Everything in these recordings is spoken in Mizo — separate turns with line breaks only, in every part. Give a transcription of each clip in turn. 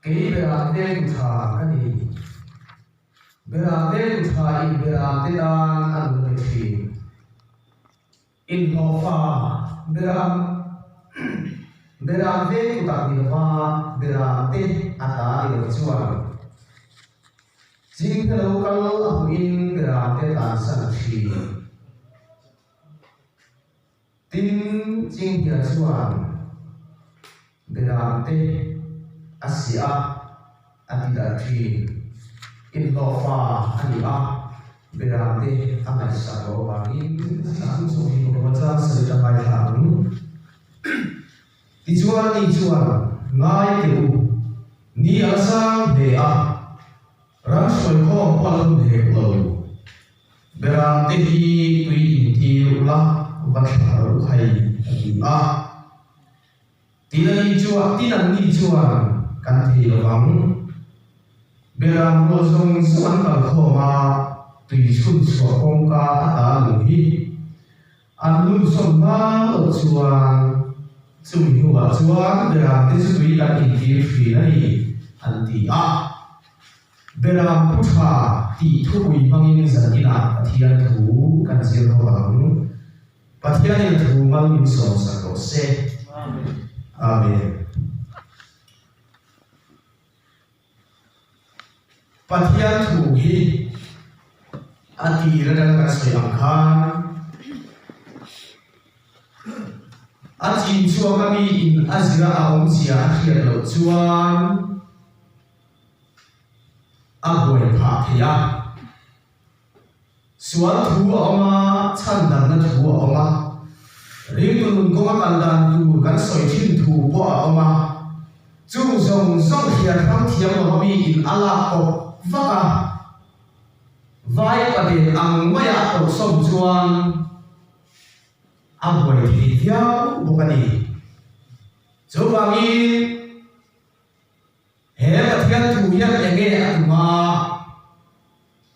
Kei beram te tu tha ka ni. Beram te tu tha in beram te tan a nun a pe thin. Inhlawhfa beram beram te tu tak ni lova beram te a ta ni lo chuan chingte lo kal a hmuhin beram te tlansan thin. Tin, Chinghnia chuan Beram te a siah a, a ti darh thin. Inhlawhfa a ni a, Beram te a ngaihsak loh avangin a tlan zawk hi ka chang sawi ta ngaithla ang. Tichuan ani chuan, Ngai teh u, ni a la sang hle a, ram hruaikhawm pawh a la hun hek lo. Beram te hi tui intir ula va thlah ro khai a ti a. Tin ani chuan tin an ni chuan kan thei lo vang. Beram ruah zawng zawng an kal khawm a, tui chhun chhuah kawngka a ta lung hi an lun sawm hma loh chuan chumi hnuah chuan beram te chu tui kan intir thin a ni an ti a. Beram pu tha tih thupui hmangin zan inah Pathian thu kan zir ho ang. Pathianin a thu mal min sawmsak rawh se. Amen. Pathian thu hi a tir atang kan sawi ang khan a chin chhuak a mi in a zira a awmzia a hriat loh chuan A buai phah thei a. Sual thu a awm a, chhandamna thu a awm a, ringtu nun kawnga kal dan tur kan sawi thin thu pawh a awm a. Chung zawng zawng hriat hrang thiam lo a miin a lak kawp vak a, vai paden ang maia a tawlhsawm chuan a buai thei viau bawk a ni. Chuvangin. He Pathian thu hian enge a tum a,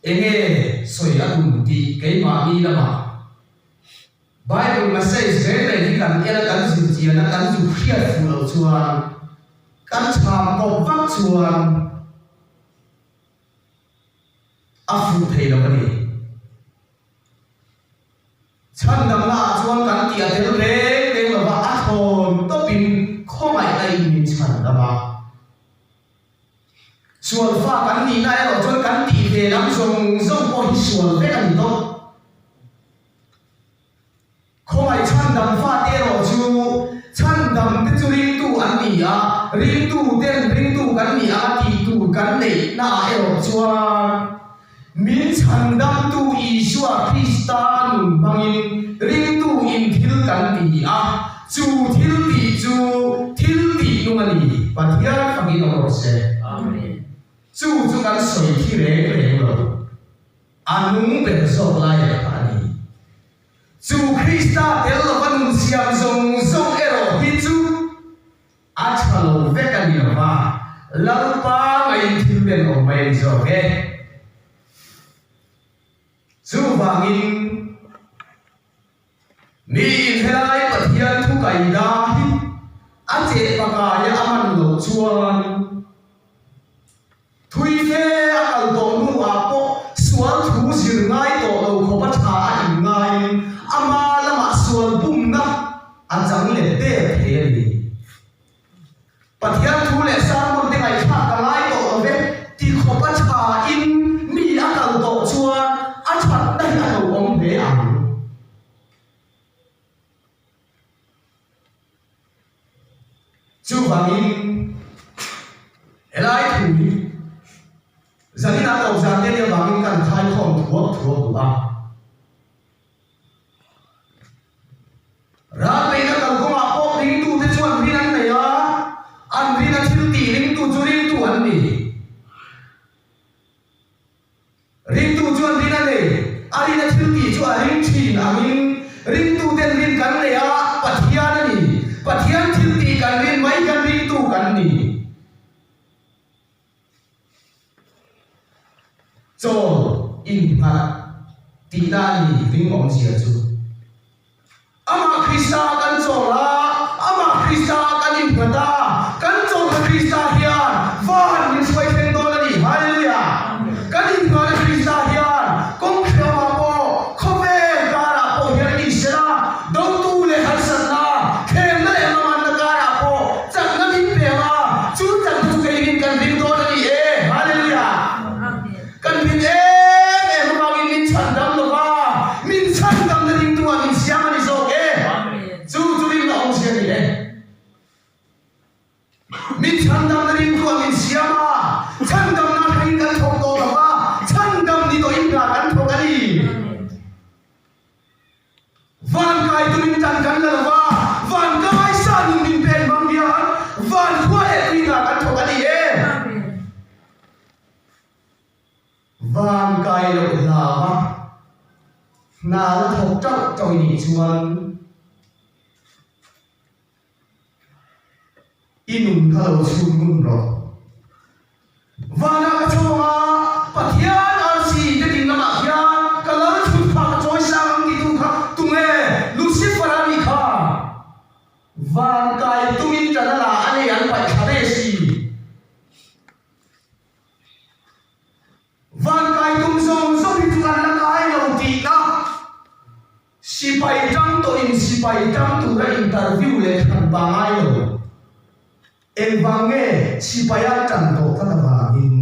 enge sawi a tum tih keimahni lamah Bible message reng reng hi kan en a, kan zir chian a, kan zuk hriat fuh loh chuan, kan chham kawp vak chuan a fuh thei lo a ni. Chhandamna ah chuan kan tih a tel reng reng lova a thlawn tawpin khawngaihna in min chhandam a. Sual fa kan nihna erawh chuan kan tih ve lam zawng zawng pawh hi sual vek a ni tawp. Khawngaih chhandam fate erawh chu chhandam te chu ringtu an ni a, ringtu ten ringtu kan ni anga tih tur kan neihna ah erawh chuan Min chhandamtu Isua Krista nun hmangin ringtu in thil kan ti a, chu thil tih chu thil tih nung a ni, Pathian fakin awm rawh se. Chu chu kan sawi thi reng reng lo, a nung ber zawk lai a kha a ni. Chu Krista tel lova nun siam zawng zawng erawh hi chu A tha lo vek a ni lo va, Lalpa ngaiin thil ten awm mai a ni zawk e. Chuvangin, mi inhelai Pathian thu kaida hi a cheh pakaia a man loh chuan, Thui fe a kal tawh hnuah pawh sual thu zir ngai tawh lo khawp a tha a inngaiin ama lamah sual bumna a chang let der thei a ni. Pathian thu leh sermon te ngaihthlak ka ngai tawh lo ve ti khawp a tha in mi a kal tawh chuan a thatna hi a lo awm hle ang. Chuvangin, helai thu hi zanin a ko zan te nih avangin kan khaikhawm thuak thuak duh a. Ralbeihna kalkawngah pawh ringtute chuan rin an nei a, an rina thil tih ringtu chu ringtu an ni. Ringtu chuan rin a nei, a rin a thil tih chu a ring thin angin ringtuten rin kan nei a, Pathian a ni. Pathian thil tih kan rin mai hian ringtu kan ni. Chawl innghat tihna a ni ring awmzia chu. Amah Krista kan chawl a, Amah Krista kan innghat a, kan chawlhna Krista hian va. loh hlau a, hna la thawk tauh tauh i nih chuan i nun kha lo chhun ngun rawh. Vanah ka chhawng a, Pathian arsi te ding lamah hian ka lal thut kha ka chawi sang ang titu kha tunge Lucifer a nih kha? Van kai tumin ṭan a la a nei an paih thla ve si. Van kai tum zawng zawng hi chu kan la kai lo tihna sipai ṭang tawhin sipai ṭang tura interview leh thlan pa ngai lo. Engvang nge sipai a ṭan tawh tlat avangin?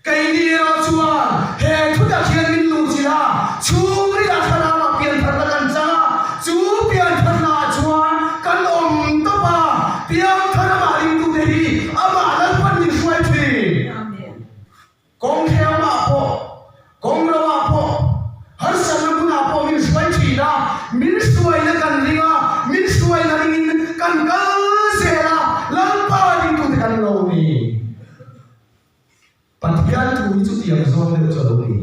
Keini erawh chuan he thutak hian min luhchilh a, chhungrila thlarau ah piantharna kan chang a, chu piantharna ah chuan kan awm tawp a, piangthar amah ringtute hi amah Lalpan min hruai thin. Kawng hrehawmah pawh, kawng roah pawh, harsatna hmunah pawh min hruai thin a, min hruaina kan ring a, min hruaina ringin kan kal zel a, Lalpa ringtute kan lo ni. Pathian thu hi chutiang zawng deuh chu a lo ni.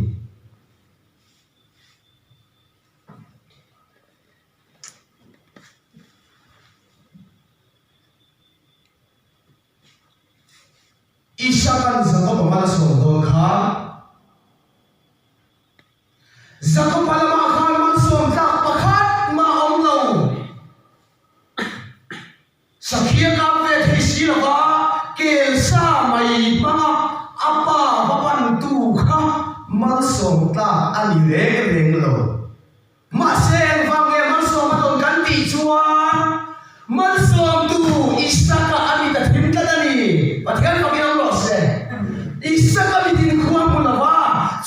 Isaka'n Jakob-a mal a sawm dawn khan, Jakob-a lamah khan malsawm tlak pakhat mah a awm lo. Sakhia kap ve thei si lova kel sa mai hmanga a pa va pantu kha malsawm tlak a ni reng reng lo. Mahse, engvang nge malsawm a dawn kan tih chuan malsawmtu Isaka a mit a thim tlat a ni. Pathian fakin awm rawh se. Isaka mitin khua hmu lova,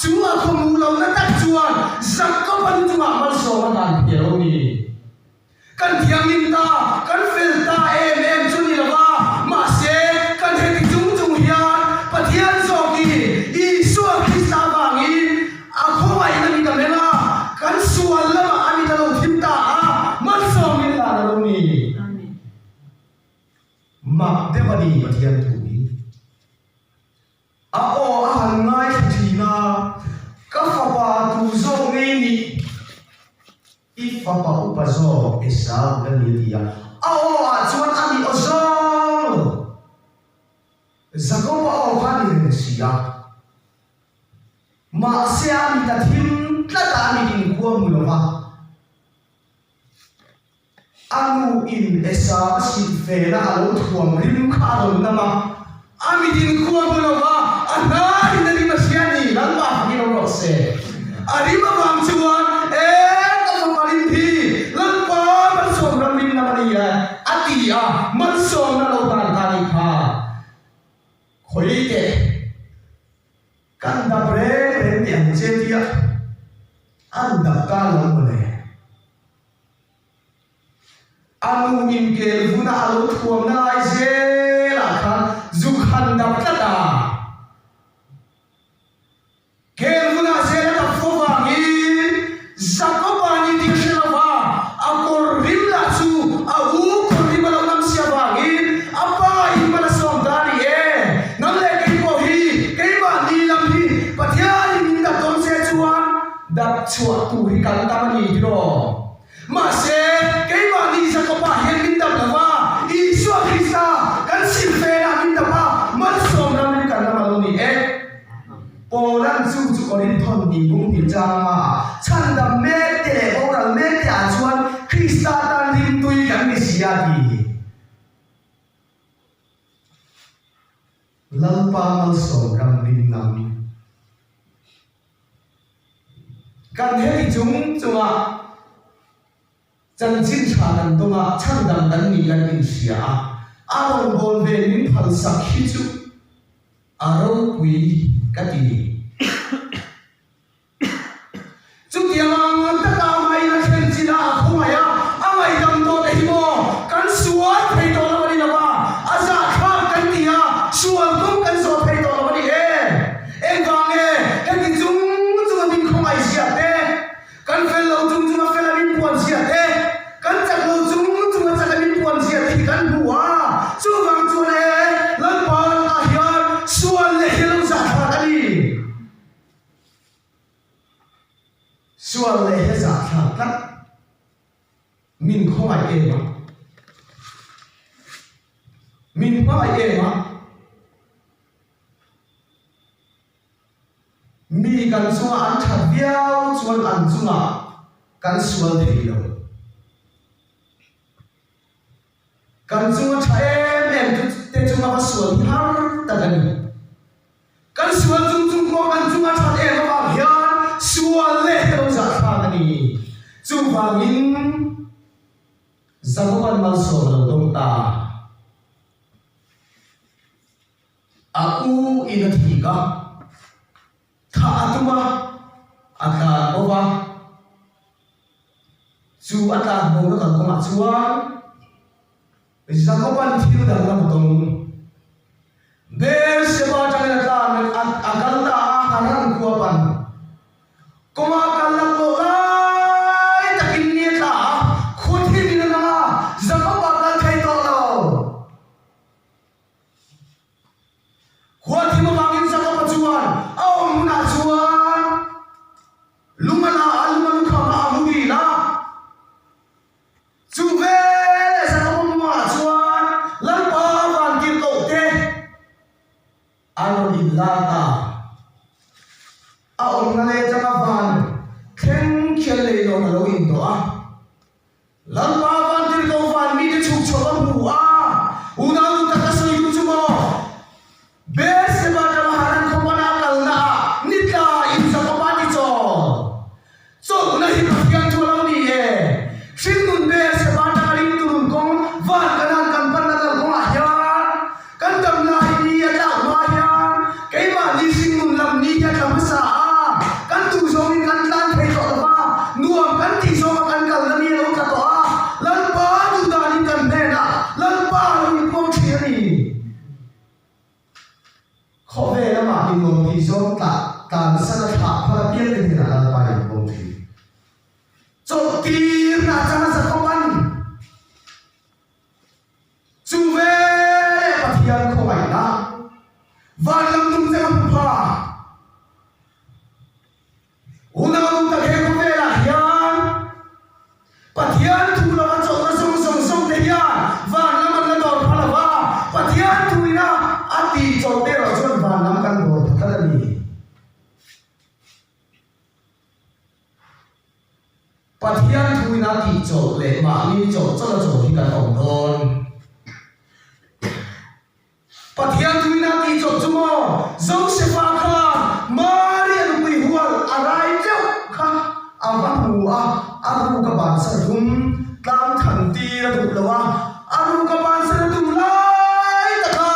chu a khaw hmuh lohna tak chuan Jakob-a lu chungah malsawm a dan thei a lo ni. Kan thianghlim ta, kan fel ta em em chu ni lova, mahse kan heti chung chung hian Pathian zawkin Isua Krista avangin a khawngaihna mit a meng a, kan sual lamah a mit a lo thim ta a, malsawm min hlan a lo ni. Mak deuh a ni Pathian thu hi. A aw a han ngaithla thin a, Ka fapa tu zawk ngei nih? I fapa upa zawk Esau la ni a ti a. A aw ah chuan a ni aw zawng lo. Jakob-a aw kha a ni reng si a. Mahse a mit a thim tlat a, a mit inkhua hmu lo va. A nu in Esau a silh vena a lo thuam rim kha a rawn nam a. A mit inkhua hmu lo va, a hnaiin a rim a hria a ni, Lalpa fakin awm rawh se. A rim avang chuan, E, ka fapa rim hi Lalpa malsawm ram rim nam a ni e, a ti a, malsawmna lo dan ta nih kha. Khawi teh, kan dap reng reng teh ang che tia an dap ta lo mawle. A nu inkel vuna a lo thuamna lai zelah khan zuk han dap tlat a. Kel vunah zel a dap fo vangin Jakoba ni tih hre lova a kawr rim lah chu a u kawr rim a lo nam si avangin a pa in mal a sawm ta a ni e. Nang leh kei pawh hi keimahni lam hi Pathianin min dap dawn se chuan dap chhuah tur hi kan tam a ni tiraw? Mahse, keimahni Jakoba hian min dap lo va, Isua Krista kan silfenah min dap a, malsawm ram in kan ram a lo ni e. Paulan chu chu Korinthon tih bung hnih chang hmaah chhandam mek te leh boral mek te ah chuan Krista tan rimtui kan ni si a ti. Lalpa malsawm ram rim nam. Kan heti chung chunga chanchin tha kan dawng a, chhandam kan nih kan inhria a, a rawngbâwl ve min phalsak hi chu a ropui ka ti. Chutiang ang taka amahin a thlen chin a, a khawngaih a, a ngaihdam tawh te hi maw kan sual thei tawh lo a ni lo va, a zahthlak kan ti a, sual kawng kan zawh thei tawh lo a ni e. Engvang nge heti chung chunga min khawngaih ziah te, kan fel lo chung chunga fel a min puan ziah te, kan chak lo chung chunga chak a min puan ziah te hi kan hmu a. Chuvang chuan e, Lalpa lakah hian sual leh hi lo zahthlak a ni. Mi kan chunga an that viau chuan an chungah kan sual thei lo. Kan chunga tha em em te chunga va sual hi har tak a ni. Kan sual chung chung pawh kan chunga that em avang hian sual leh hi lo zahthlak a ni. Chuvangin Jakoban malsawm a lo dawng ta. A u in a thik a, thah a tum a, a tlan bo va. Chu a tlan bo na kalkawngah chuan Jakoban thil danglam a tawng. Beersheba atangin a tlan a kal ta a, Haran khua pan. Kawnga kal laklawh lai takin ni a tla a, khua thim in a nang a, Jakob a kal thei tawh lo. Khua thim avangin Jakob a chuan a awm hmunah chuan lung a la a, lung a lukham a, a mu dil a. Chu veleh Jakob a hmuhah chuan Lalpa vantirhkohte A rawn inlar ta. A awmna leh changa van thleng khian leilawn a lo indawh a. Lalpa vantirhko van mite chhuk chho a hmu a, Unau nu tak a sawi duh chu maw? Beersheba tanga Haran khawpana a kalna ah nitla in Jakoba ti chawl. Chawlhna hi Pathian chu a lo ni e. Hringnun Beersheba atanga ringtu nun kawng van kanan kan panna kal kawngah hian kan dam lai ni a tlak hma hian keimahni hringnun lam ni hi a tla hmasa a, kan duh zawngin kan tlan thei tawh lo va, nuam kan tih zawnga kan kalna ni a lo tla tawh a, Lalpa duh danin kan hnenah Lalpa a lo inpuang thin a ni. Khawvel amah ni nuam tih zawng tah tlansan a thlah phal apiang te hnenah Lalpa in pawm thin. Chawlh tirna atanga Jakoban chu veleh Pathian khawngaihna van lam nung cheng a hmu pha. Unau tak he khawvelah hian Pathian thu lova chawlhna zawng zawng zawng te hian van lam an la dawr pha lo va, Pathian thuina a tih chawlh te erawh chuan van lam kan dawr pha tlat a ni. Pathian thuina tih chawlh leh mahni chawlh chawlh a chawlh hi kan awm dawn. Pathian tuina tih chawp chu maw Josefa khan Mari a nupui hual a rai teuh kha a va hmu a, a ruk a bansan a tum, tlang than tir a duh lo a, a ruk a bansan a tum lai taka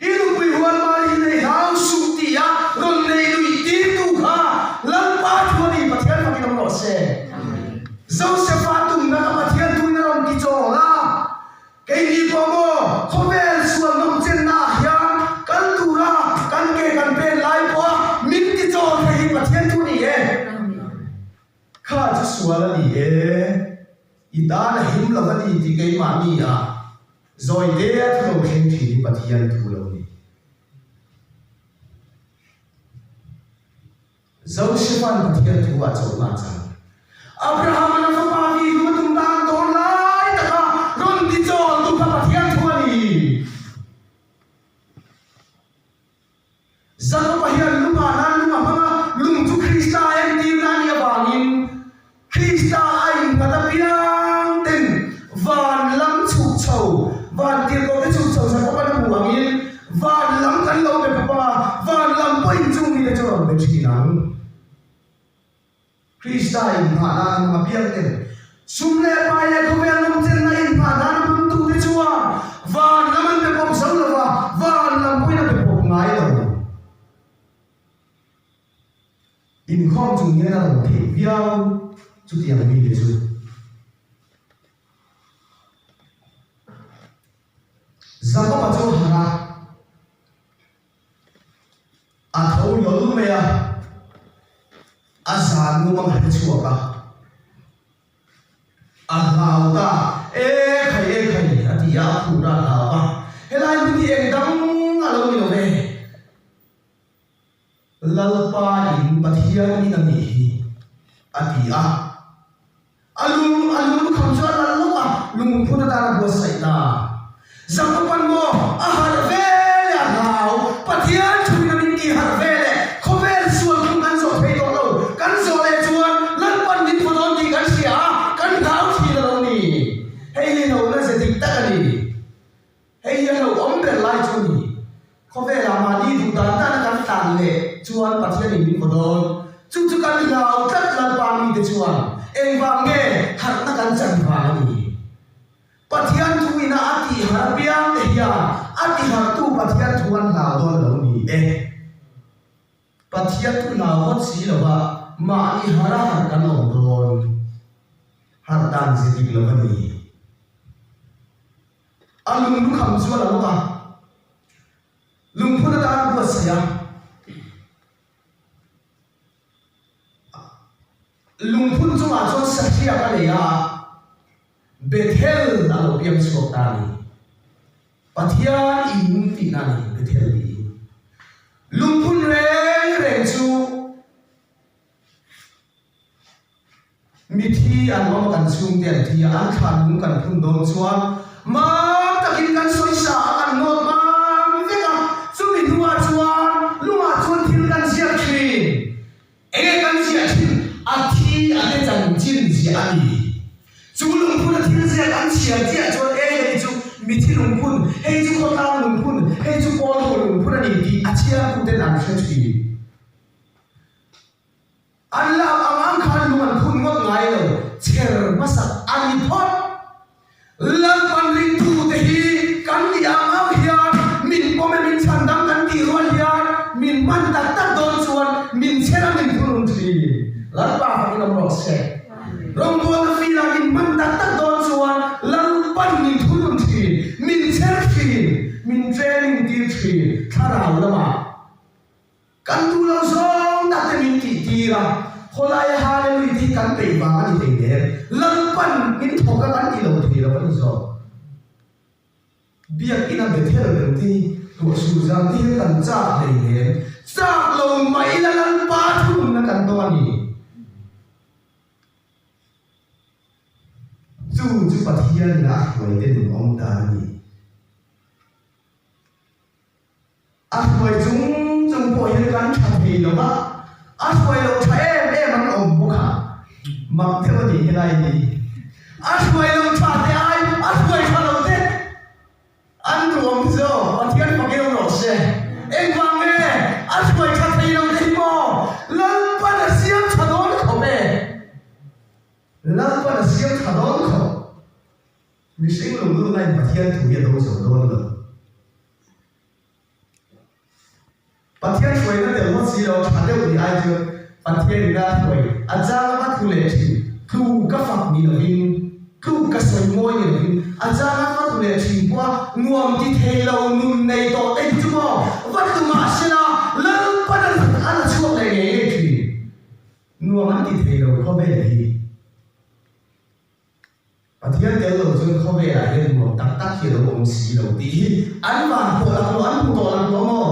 i nupui hual Mari hi nei hlau suh tih a rawn nei luih tir tu kha Lalpa thu a ni, Pathian fakin awm rawh se. Josefa tumna kha Pathian tuina rawn ti chawl a. Keini pawh maw khawvel sual nawm chenna ah hian kal tura kan ke kan pen lai pawha min ti chawl thei hi Pathian thu ni e. Kha chu sual a ni e, i tan a him lo a ni tih keimahni ah zawi te a thu lo thleng thin hi Pathian thu lo ni. Josefa'n Pathian thu ah chawlhna a chang. Abraham-a'n a fapa hi hlum a tum dan dawn lai taka rawn ti chawl tu kha Pathian thu a ni. Jakob-a hian lungah nan lung a hmang a, lung chu Krista a entirna a nih avangin Krista a innghat apiang ten van lam chhuk chho, van tirhkohte chhuk chho Jakob-a'n a hmuh angin van lam kan lo be pawp ang a, van lam pawhin chung mite chu a rawn be thin ang. Krista inngah nan a hmang apiang ten sum leh pai leh khawvel nawmchenna inngah nan a hmangtute chuan van lam an be pawp zo lo va, van lam pawhin a be pawp ngai lo. Inkhawm chung hian a rawn theih viau chutiang mite chu. Jakob-a chu a harh a, a tho hlawl mai a, a zan mum a hre chhuak a, a hlau ta, E khai, e khai, a ti a, a phur a, a hlau a, helai hmun hi eng dang a lo ni lo ve. Lalpa in Pathian in a nih hi, a ti a. A lung a lung lukham chu a lal lawk a, lungphun atan a buatsaih ta. Jakoban maw a harh ve leh a hlau, Pathian thuin a min tih harh ve leh. lai chu a ni. Khawvelah mahni duh dan dana kan tlan leh chuan Pathianin min vaw dawn. Chu chu kan hlau tlat Lalpa mite chuan engvang nge harhna kan chan vang a ni. Pathian thu ina a tihharh apiang te hian a tiharhtu Pathian thu an hlau dawn lo ni e. Pathian thu hlau ngawt si lova mahni harh a harh kan awm dawn. Harh dan ze dik lo a ni. A lung lukham chu a la lawk a, lungphun atan a buatsaih a. Lungphun chungah chuan sahriak a nei a, Bethel a lo piang chhuak ta a ni. Pathian in tihna a ni Bethel tih hi. Lungphun reng reng chu Mithi an awm a kan chhungte an thi a, an thlan lung kan phun dawn chuan mam takin kan sawisa a, kan nawt mam vek a, chumi hnuah chuan lungah chuan thil kan ziak thin. Enge kan ziah thin? A thi a te chanchin ziah a ni. Chu lungphun a thil ziak an chhiar chiah chuan e hei chu mithi lungphun, hei chu khawtlang lungphun, hei chu pawlho lungphun a ni tih a chhiartuten an hre thin. An lak ang ang khan lung an phun ngawt ngai lo, chher hmasak a ni phawt. Lalpan ringtute hi kan nih ang ang hian min pawm e min chhandam kan tih rual hian min hman tak tak dawn chuan min chher a min thunun thin. Lalpa fakin awm rawh se. Rawngbawlna filah min hman tak tak dawn chuan Lalpan min thunun thin, min chher thin, min training tir thin thlarau lamah. Kan duh lo zawng tak te min tih tir a, khawlaia Hallelui te hi kan peih vang a ni thei hle. Lalpan min thawk a kan ti lo thei lo a ni zawk. Biakinn a Bethel reng te hi tuahsur zan te hian kan chak hlei hle. Chak lo mah ila Lalpa thununna kan dawng a ni. Chu chu Pathianin a hruaite nun awm dan a ni. A hruai chung chung pawh hian kan tha thei lo va, a hruai lo tha em em an awm bawk a, mak deuh a nih helai hi. A hruai lo tha te ai a hruai tha lo te an duhawm zawk, Pathian fak ilo rawh se. Engvang nge a hruai tha thei lo te hi maw Lalpan a siam tha dawn khawp e. Lalpan a siam tha dawn khawp. Mihring lunglunna in Pathian thu hi a do zo dawn lo. Pathian hruaina tel hawt si lo tha deuh ni ai chuan Pathian in a hruai a chang a thu leh thin tlu ka fak ni lovin tlu ka sawi mawi ni lovin a chang a thu leh thin pawh a nuam ti thei lo nun nei tawh te hi chu maw va tlu mah sela Lalpan a la chhuak leh ngei ngei thin nuam an ti thei lo khawvel hi. Pathian tel lo chuan khawvelah hian nuam tak tak hi a lo awm si lo tih hi an van pawh lak lo, an hmu tawh lak lo maw?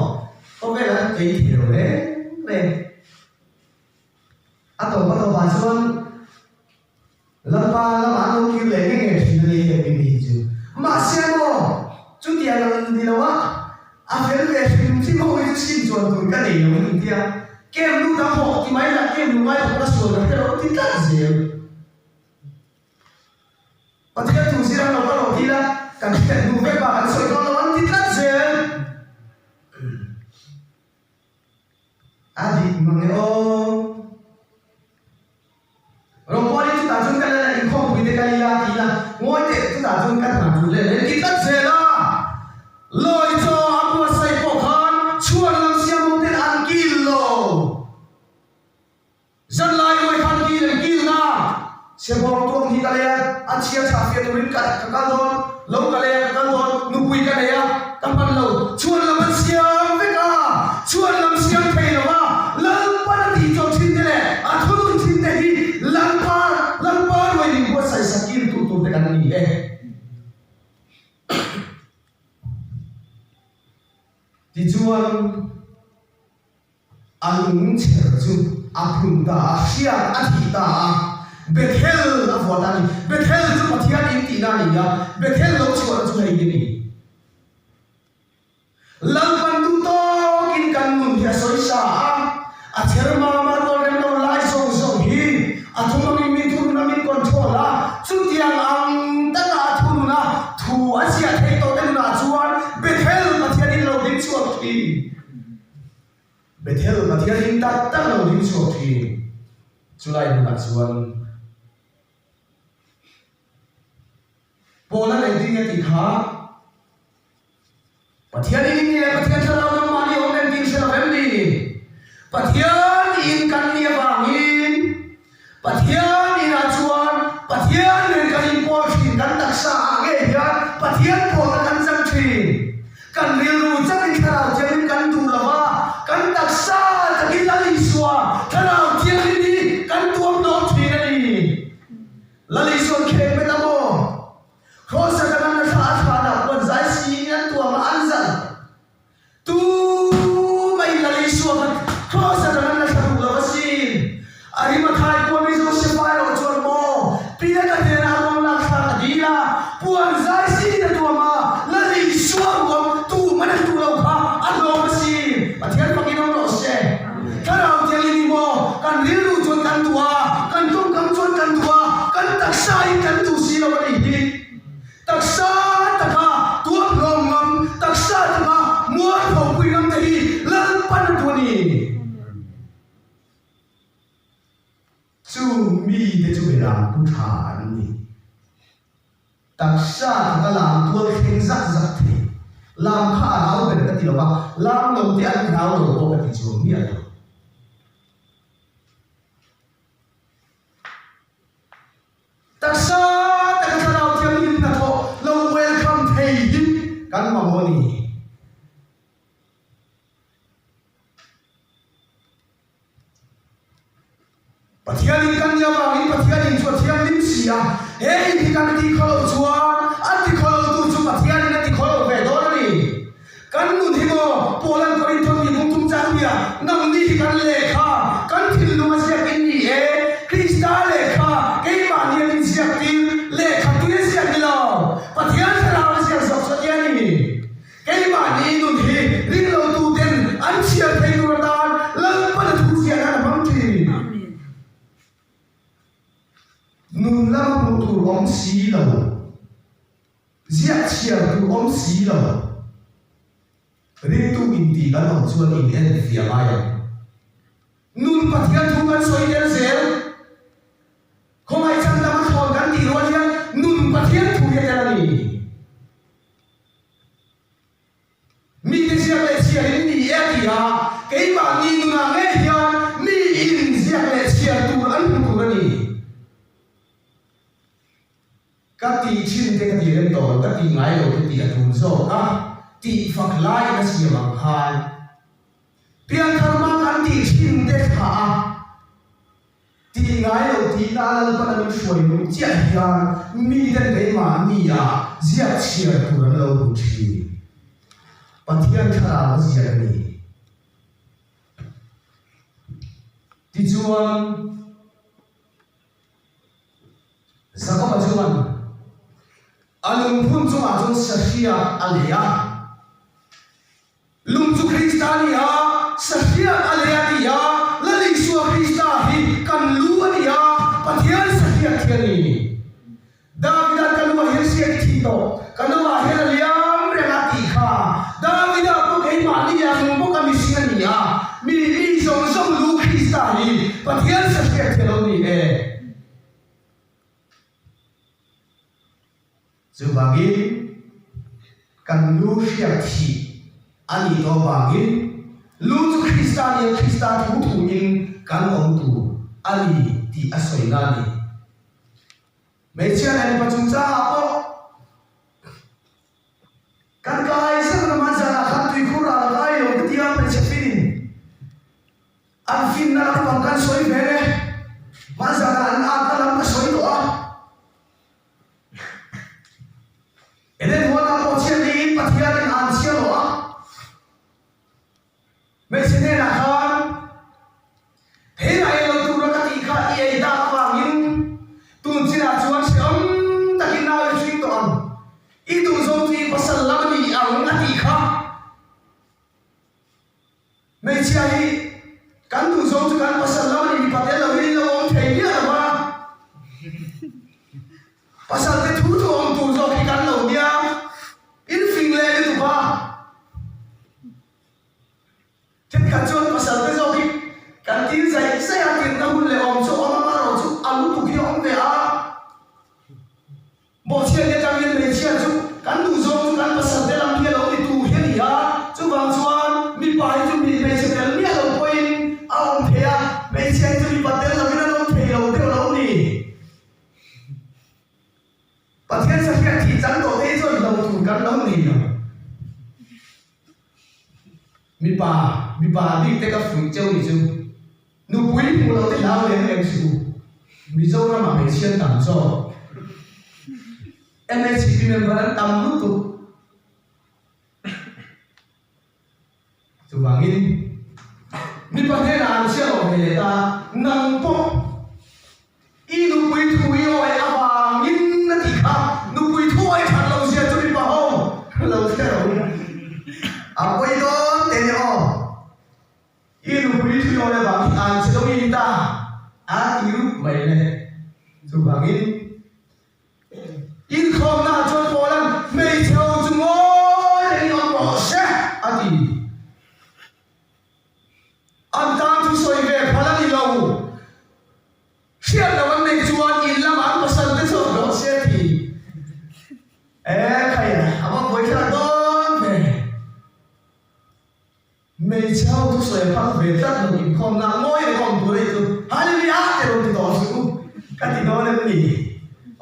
Khawvelah an kei thei lo reng reng. A tawp a tawpah chuan Lalpa lamah an lo kir leh nge nge thin a ni heng mimi hi chu. Mahse maw, chutiang lo ni lo a, a fel ve hrim hrim ho hi chu chhim chuan tur ka nei lo a ni tia, kem lut a hawh ti mai lah kem lungai hawh ka sual ka hre lo ti tlat zel. Pathian thu zir ang lo ka lo ti la, kan hriat hnu vek bak an sawi dawn lo an ti tlat zel. A dik mang e aw. Rawngbawlin chutah chuan ka lal a, inkhawmpui te ka li la ti ila, ngawi teh chutah chuan ka hna tul leh leh ti tlat zel a. Lawi chaw a buatsaih pawh khan chhuan lam siam ho ten an kil lo. Zanlai ruai khan kil an kil na, Sebawng tuak hi ka lei a, a chhia chhah fiah turin ka ka kal dawn, lo ka lei a ka kal dawn, nupui ka nei a, ka hman lo, chhuan lam an siam vek a, chhuan lam siam thei lo va, Lalpan a tih chawp thin te leh a thunun thin te hi Lalpa Lalpa ruai min buatsaih sak kil tu tur te kan ni e. Tichuan. A lung chher chu a phun ta a, hriat a thih ta a, Bethel a vuah ta a ni. Bethel chu Pathian in tihna a ni a, Bethel lo chhuahna chu hei hi a ni. Lalpan duh tawkin kan nun hi a sawi sa a, a chher mama rual rem lo lai zawng zawng hi a thumangin min thunun a, min control a, chutiang ang taka a thunun a, thu a ziah theih tawh te nunah chuan Bethel Pathian. Bethel Pathian in tak tak lo ding chhuak thin. Chulai hmunah chuan Paula engtin nge tih kha Pathian in nge Pathian thlarau nangmahni awm em tih hre lo em ni? Pathian in kan nih avangin Pathian inah chuan Pathian nen kan inpawl thin, kan taksa ah ngei hian Pathian pawlna kan chang thin. Kan rilru chakin Thlarau Thianghlim kan duh lo va, kan taksa takin Lal Isua Thlarau Thianghlim hi kan tuam dawn thin a ni. Lal Isuan kheng bet a maw? Kraws a kan an thla a thlanah puan zai siin an tuam a, an zalh. Tu mai Lal Isua kha kraws atang an la thla duh lo asin. A rim a thai kuam i Josefa erawh chuan maw Pilata hnenah ruang lak thlak a dil a, puan zai siin a tuam a, Lal Isua ruang tu man an duh lo kha a hlawm asin. Pathian fakin awm rawh se. Thlarau thianghlim hi maw kan rilru chuan kan duh a, kan tawngkam chuan kan duh a, kan taksa in kan duh si lo a nih hi. Taksa taka tuam hlawm ngam, taksa taka mualpho pui ngam te hi Lalpan a duh a ni. Chu mite chu beram pu tha an ni. Taksa taka lam tual thleng zak zak thei. Lam kha a rau ber ka ti lo va, lam lo te an rau lo pawh ka ti chuang miah lo. Taksa taka thlarau thianghlim hnathawh lo welcome thei hi kan mamawh a ni. Pathianin kan nih avangin Pathianin chu a thianghlim si a, he in hi kan ti khaw loh chuan a ti khaw lotu chu Pathianin a ti khaw lo ve dawn a ni. Kan nun hi maw Paulan Korinthon tih hmung tum chang hian nangni hi kan lehkha, kan thinlung a ziak in ni e, Krista lehkha keimahni an inziak tir, lehkha tui a ziak ni lo, Pathian thlarau a ziak zawk chu a ti a ni. Keimahni nun hi ringlotu ten an chhiar thei tur atan Lalpan a thu ziah nan a hmang thin. Nun lama hmuh tur awm si lo. Ziah chhiar tur awm si lo. Ringtu intih kan awm chuan in en fiah ngai ang. Nun Pathian thu kan sawi tel zel. Khawngaih chhandam a thlawn kan tih rual hian nun Pathian thu hi a tel a ni. Mite ziak leh chhiar in ni e a ti a, keimahni nunah ngei hian mi in ziak leh chhiar tur an hmu tur a ni. Ka tih thin te ka ti rem tawh lo, ka tih ngai lo te tih a tul zawk a, tih fak laiin a siam ang khan pianthar hma kan tih thin te thlah a, tih ngai lo tihna a Lalpan a min hruai luh chiah hian miten keimahni ah ziak chhiar tur an lo hmu thin. Pathian thlarau a ziak a ni. Tichuan. Jakoba chuan a lungphun chungah chuan sahriak a lei a. Lung chu Krista a ni a, sahriak a lei a ti a, Lal Isua Krista hi kan lu a ni a, Pathian sahriak hi a ni. Davida ka lu ah hian hriat i thih tawh, ka no ah hian a liam reng a tih kha. Davida pawh keimahni ah nung bawk a mihring a ni a, mi mi zawng zawng lu Krista hi Pathian sa hriat hi a lo ni e. Chuvangin kan lu hriat thih a nih tawh avangin lu chu Krista a ni a, Krista thu thuin kan awm tur a ni tih a sawina a ni. Hmeichhia leh mipa chungchangah pawh kan kai zeuh na hmanzanah khan tuikhur ral a kai lo ka ti a, hmeichhe finin an finna lampang kan sawi ve e, hmanzanah an atna lam ka sawi tawh a. Eden huanah pawh chhiat niin Pathianin a an chhiar lo a. Hmeichhe hnenah khan, Thei lah ei lo tura ka tih kha i ei tak avangin tun chinah chuan hrehawm takin nau i hring tawh ang. I duhzawng chu i pasal lam a ni ang a tih kha. Hmeichhia hi kan duhzawng chu kan pasal lam a ni, mipa tel lohin in lo awm thei miah lo va. Pasal te thu thu awm tur zawk hi kan lo nia, in fing leh lutuk a. Thenkhat chuan pasal. Mipa, mipa bik te ka fuih cheu ni chu. Nupui hmuh loh te hlau lem lem suh u. Mizoram ah hmeichhia an tam zawk. MHP member an tam lutuk. Chuvangin, mipa hnenah an chhiat awm ve leh ta, nang pawh i nupui thu i awi avangin a tih kha, nupui thu awi that lo zia chu mipa ho lo hre lo a pawi dawn teh nia aw. I nupui thu i awi avangin an chhe lo i ni ta a ti rup mai le. Chuvangin. Inkhawmnaah chuan Paula'n hmeichhe ho chu ngawi rengin awm rawh se a ti. An tan thusawi ve phal a ni lo. Hriat loh an neih chuan in lamah an pasal te chu awm rawh se a ti. E khai a, a va buaithlak dawn ve. Hmeichhe ho thusawi a phal ve tlat lo inkhawmna ngawi leh awm tur a ni chu Hallelujah te rawn ti tawh suh u ka ti dawn em ni?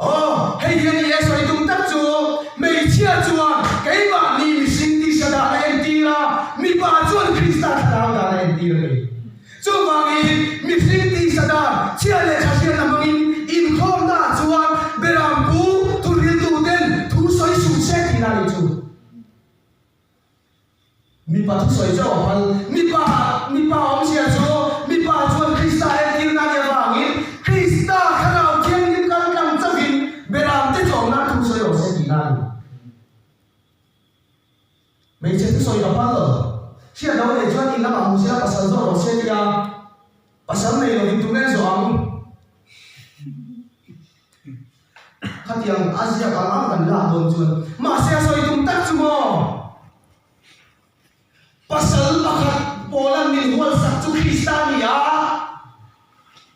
Aw, hei hi a ni e sawi tum tak chu hmeichhia chuan keimahni mihring tisa dan a entir a, mipa chuan Krista thlarau dan a entir a ni. Chuvangin mihring tisa dan chhia leh tha hriatna hmangin inkhawmna ah chuan berampu thuhriltu ten thu sawi suh se tihna a ni chu. Mipa thusawi chauh a phal. Mipa, mipa awmzia chu mipa chuan Krista entirna a nih avangin Krista Thlarau Thianghlim kal tlang chauhin beramte chawm nan thu sawi rawh se tihna a ni. Hmeichhe thusawi a phal lo. Hriat lo nei chuan in lamah hmu sela pasal zawh rawh se tia pasal nei lovin tunge zawh ang? Khatiang a ziak ang ang kan lak dawn chuan mahse a sawi tum tak chu maw? Pasal pakhat Paula'n min hualsak chu Krista a ni a,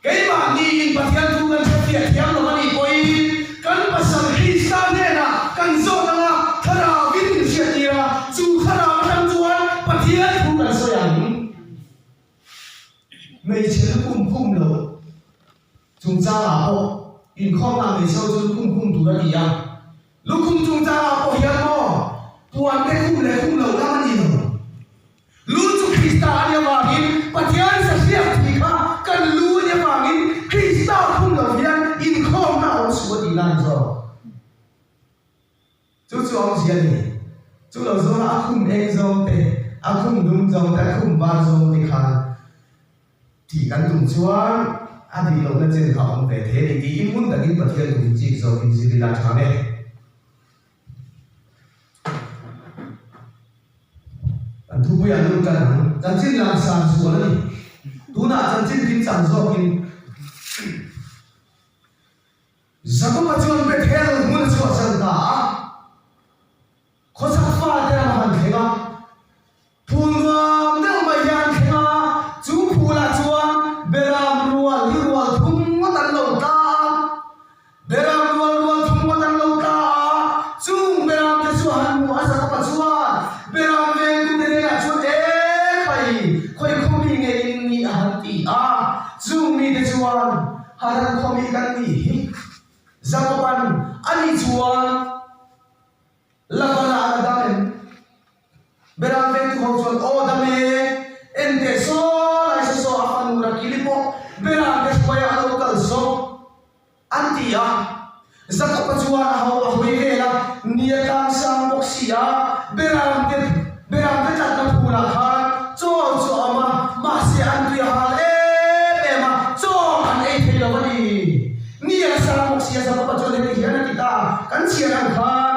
keimahniin Pathian thu kan hrefiah thiam lo a nih pawhin kan pasal Krista hnenah kan zawt ang a, Thlarauin min hriattir a, chu Thlarau atang chuan Pathian thu kan sawi ang. Hmeichhe lukhum khum lo. Chungchangah pawh inkhawmna hmeichhe ho chu lukhum khum tur a ni a, lukhum chungchangah pawh hian maw puan te khum leh khum loh lam a ni lo. Lu chu Krista a nih avangin Pathian sahriak tih kha kan lu a nih avangin Krista khum loh hian inkhawmna a awm suh a tihna a ni zawk. Chu chu awmzia a ni. Chu lo zawna a khum eng zawng te, a khum dum zawng te, a khum var zawng te khan tih kan tum chuan a dik lohna chen kha a awm ve thei a ni tiin hmun takin Pathian tum chik zawkin zir ila tha nge. Kan thupuiah lut tan ang. Chanchin langsar zual a ni. Tunah chanchin kimchang zawkin. Jakoba chuan Bethel hmun a chhuahsan ta a, khawchhak fate ram a han thleng a. Phul nuam deuh mai hi a han thleng a, chu phulah chuan Beram rual hi rual thum ngawt an lo tla a. Beram rual rual thum ngawt an lo tla a, chung Beram te chu a han hmu a, Jakoba chuan Beram vengtute hnenah chuan, E khai, khawi khaw mi nge in nih a han ti a, chung mite chuan, Haran khuami kan nih hi Jakoban a nih chuan Labana a la dam em? Beram vengtu ho chuan aw dam e, en teh saw lai saw saw a fanu Rakili pawh Beram te hruaiah a lo kal zawk an ti a. Jakoba chuan a ho a hawi vel a, ni a tlang sang bawk si a, Beram te Beram te tlatna phulah khan chaw chu a awm a, mahse an tui a hal em em a, chaw an ei thei lo a ni. Ni a sang bawk si a, Jakoba chuan heti hian a ti ta, Kan chhiar ang khan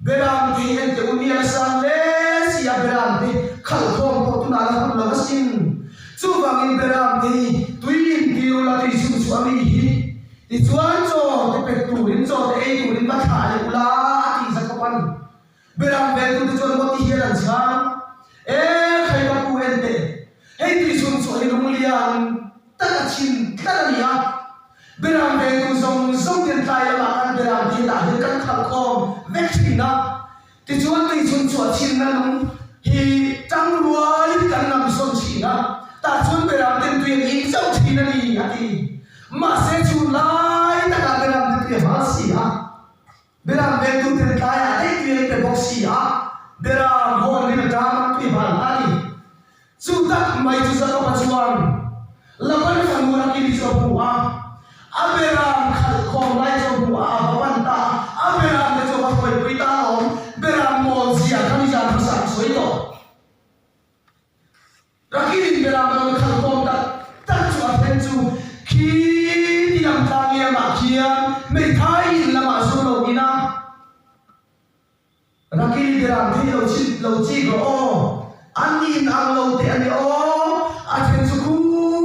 Beram te hi en teh u, ni a la sang hle si a, Beram te khalh khawm pawh tunah la hun lo asin. Chuvangin Beram te hi tui intir ula tui chhun chu a mi hi. Tichuan chaw te pet turin chaw te ei turin va thlah leh ula a tih Jakob a ni. Beram veltute chuan maw ti hian an chhang, E khai ka pu en teh, hei tui chhun chu hei lunglian tak a chhin tlat a ni a, Beram vengtu zawng zawng ten tlai lamah khan beram te hetah hian kan khalh khawm vek thin a, tichuan tui chhun chu a chhinna lung hi tangrualin kan lam sawn thin a, tah chuan beram ten tui an in chauh thin a ni a ti. Mahse chhun lai takah beram te tui a hal si a. Beram vengtu ten tlaiah daih tui an pe bawk si a. Beram hawn rin a ṭam a, tui hal a ni. Chu tak mai chu Jakob-a chuan Laban fanu Rakili chu a hmu a, a beram khalh khawm lai chu a hmu a, a va pan ta a, a beram te chu a va hruaipui ta alawm, beram mawl zia kha nizan hmasa a sawi tawh. Rakilin beram a rawn khalh khawm tak tak chu a then chu khi ti lam tlang liamah khian hmeithai in lamah zu lo in a, Rakil beram thei lo chhit lo chik rawh aw, an in ang lo teh a ni aw, a then chu khu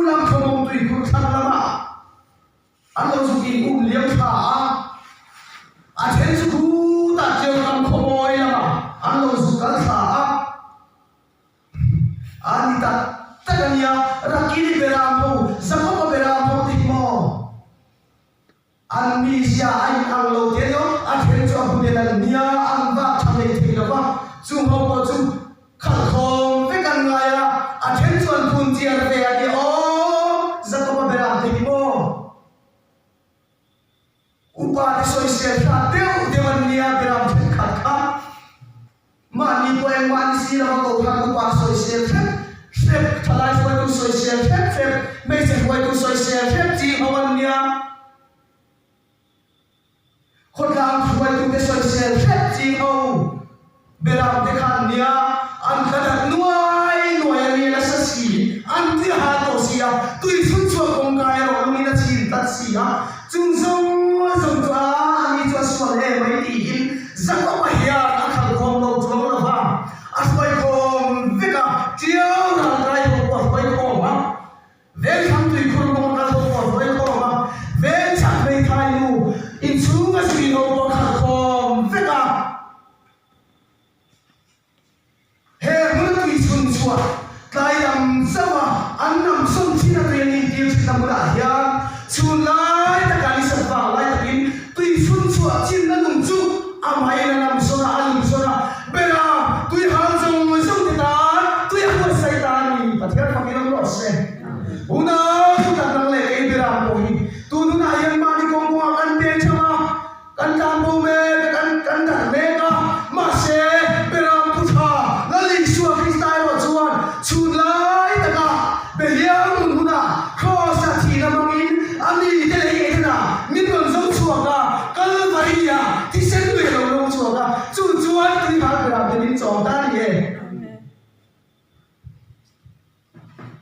lam thawmawm tui khur thlang lamah an lo zuk in um liam thla a, a then chu khu tah ṭeu kam khawmawi lamah an lo zuk kal thla a, a ni tak tak a nia, Rakil beram ho, Jakob-a beram ho te hi maw? An mizia a in ang lo te emaw a then chu a hmu den an nia, an vak tha hlei thei lo va, chung ho pawh chu khalh khawm vek an ngai a, a then chu an phun chiar ve a ni aw, Jakob-a beram te hi maw? Upa te sawisel hrat deuh deuh an nia beram thenkhat kha. Mahni pawh engmah ni si lova Kohhran upa sawisel hrep hrep, thalai hruaitu sawisel hrep hrep, hmeichhe hruaitu sawisel hrep chi ho an nia. Khawtlang hruaitute sawisel hrep chi ho beram te kha an nia. An tla darh nuai nuai a nia nasa si, an tui a hal tawh si a, tui chhun chhuak kawngka erawh lungin a chhin tlat si a. Chung zawng zawng chu a ani chu a sual em mai tiin Jakob-a hian a khalh khawm lo chuang lo va, a hruai khawm vek a, Tiau ral kai ho pawh a hruai khawm a, Vengthlang tuikhur kawng kal ho pawh a hruai khawm a, Vengchhak hmeithai nu inchhunga zui ho pawh a khalh khawm vek a. He hmuna tui chhun chhuah tlai lam chauh a an nam sawn thin a tui an intir thin na hmunah hian chhun lai taka ni sat vang lai takin tui chhun chhuah chinna lung chu a main a nam sawn a, a lum sawn a, bera tui hal zawng zawng te tan tui a buatsaih ta a ni. Pathian fakin awm rawh se. Unau tak nang leh kei beram pawh hi tun hunah hian mahni kawng kawngah kan peng theuh a, Kan tlan bo mek a, kan kan darh mek a, mahse Beram Pu Tha Lal Isua Krista erawh chuan chhun lai taka Belial nun hunah Kraws-a thihna hmangin a mite lei Eden-ah min rawn zo chhuak a, Kalvari-ah thisen lui a lo lawng chhuak a, chu chuan tuihal Beram te min chawm ta a ni e.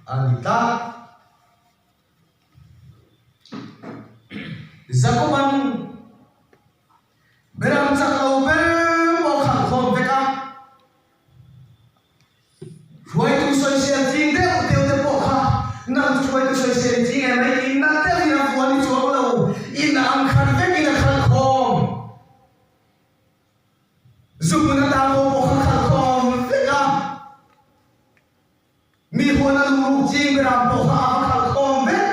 A ni tlat. Jakoban beram chak lo ber pawh khalh khawm vek a, hruaitu sawisel ching deuh deuh te pawh kha nang chu hruaitu sawisel i ching em mai tiin nat deuhin a fuan i chuang lo, in ang khat vekin a khalh khawm. Zukun atan ho pawh kha khalh khawm vek a. Mi huan a luh ruk ching beram pawh kha a va khalh khawm vek.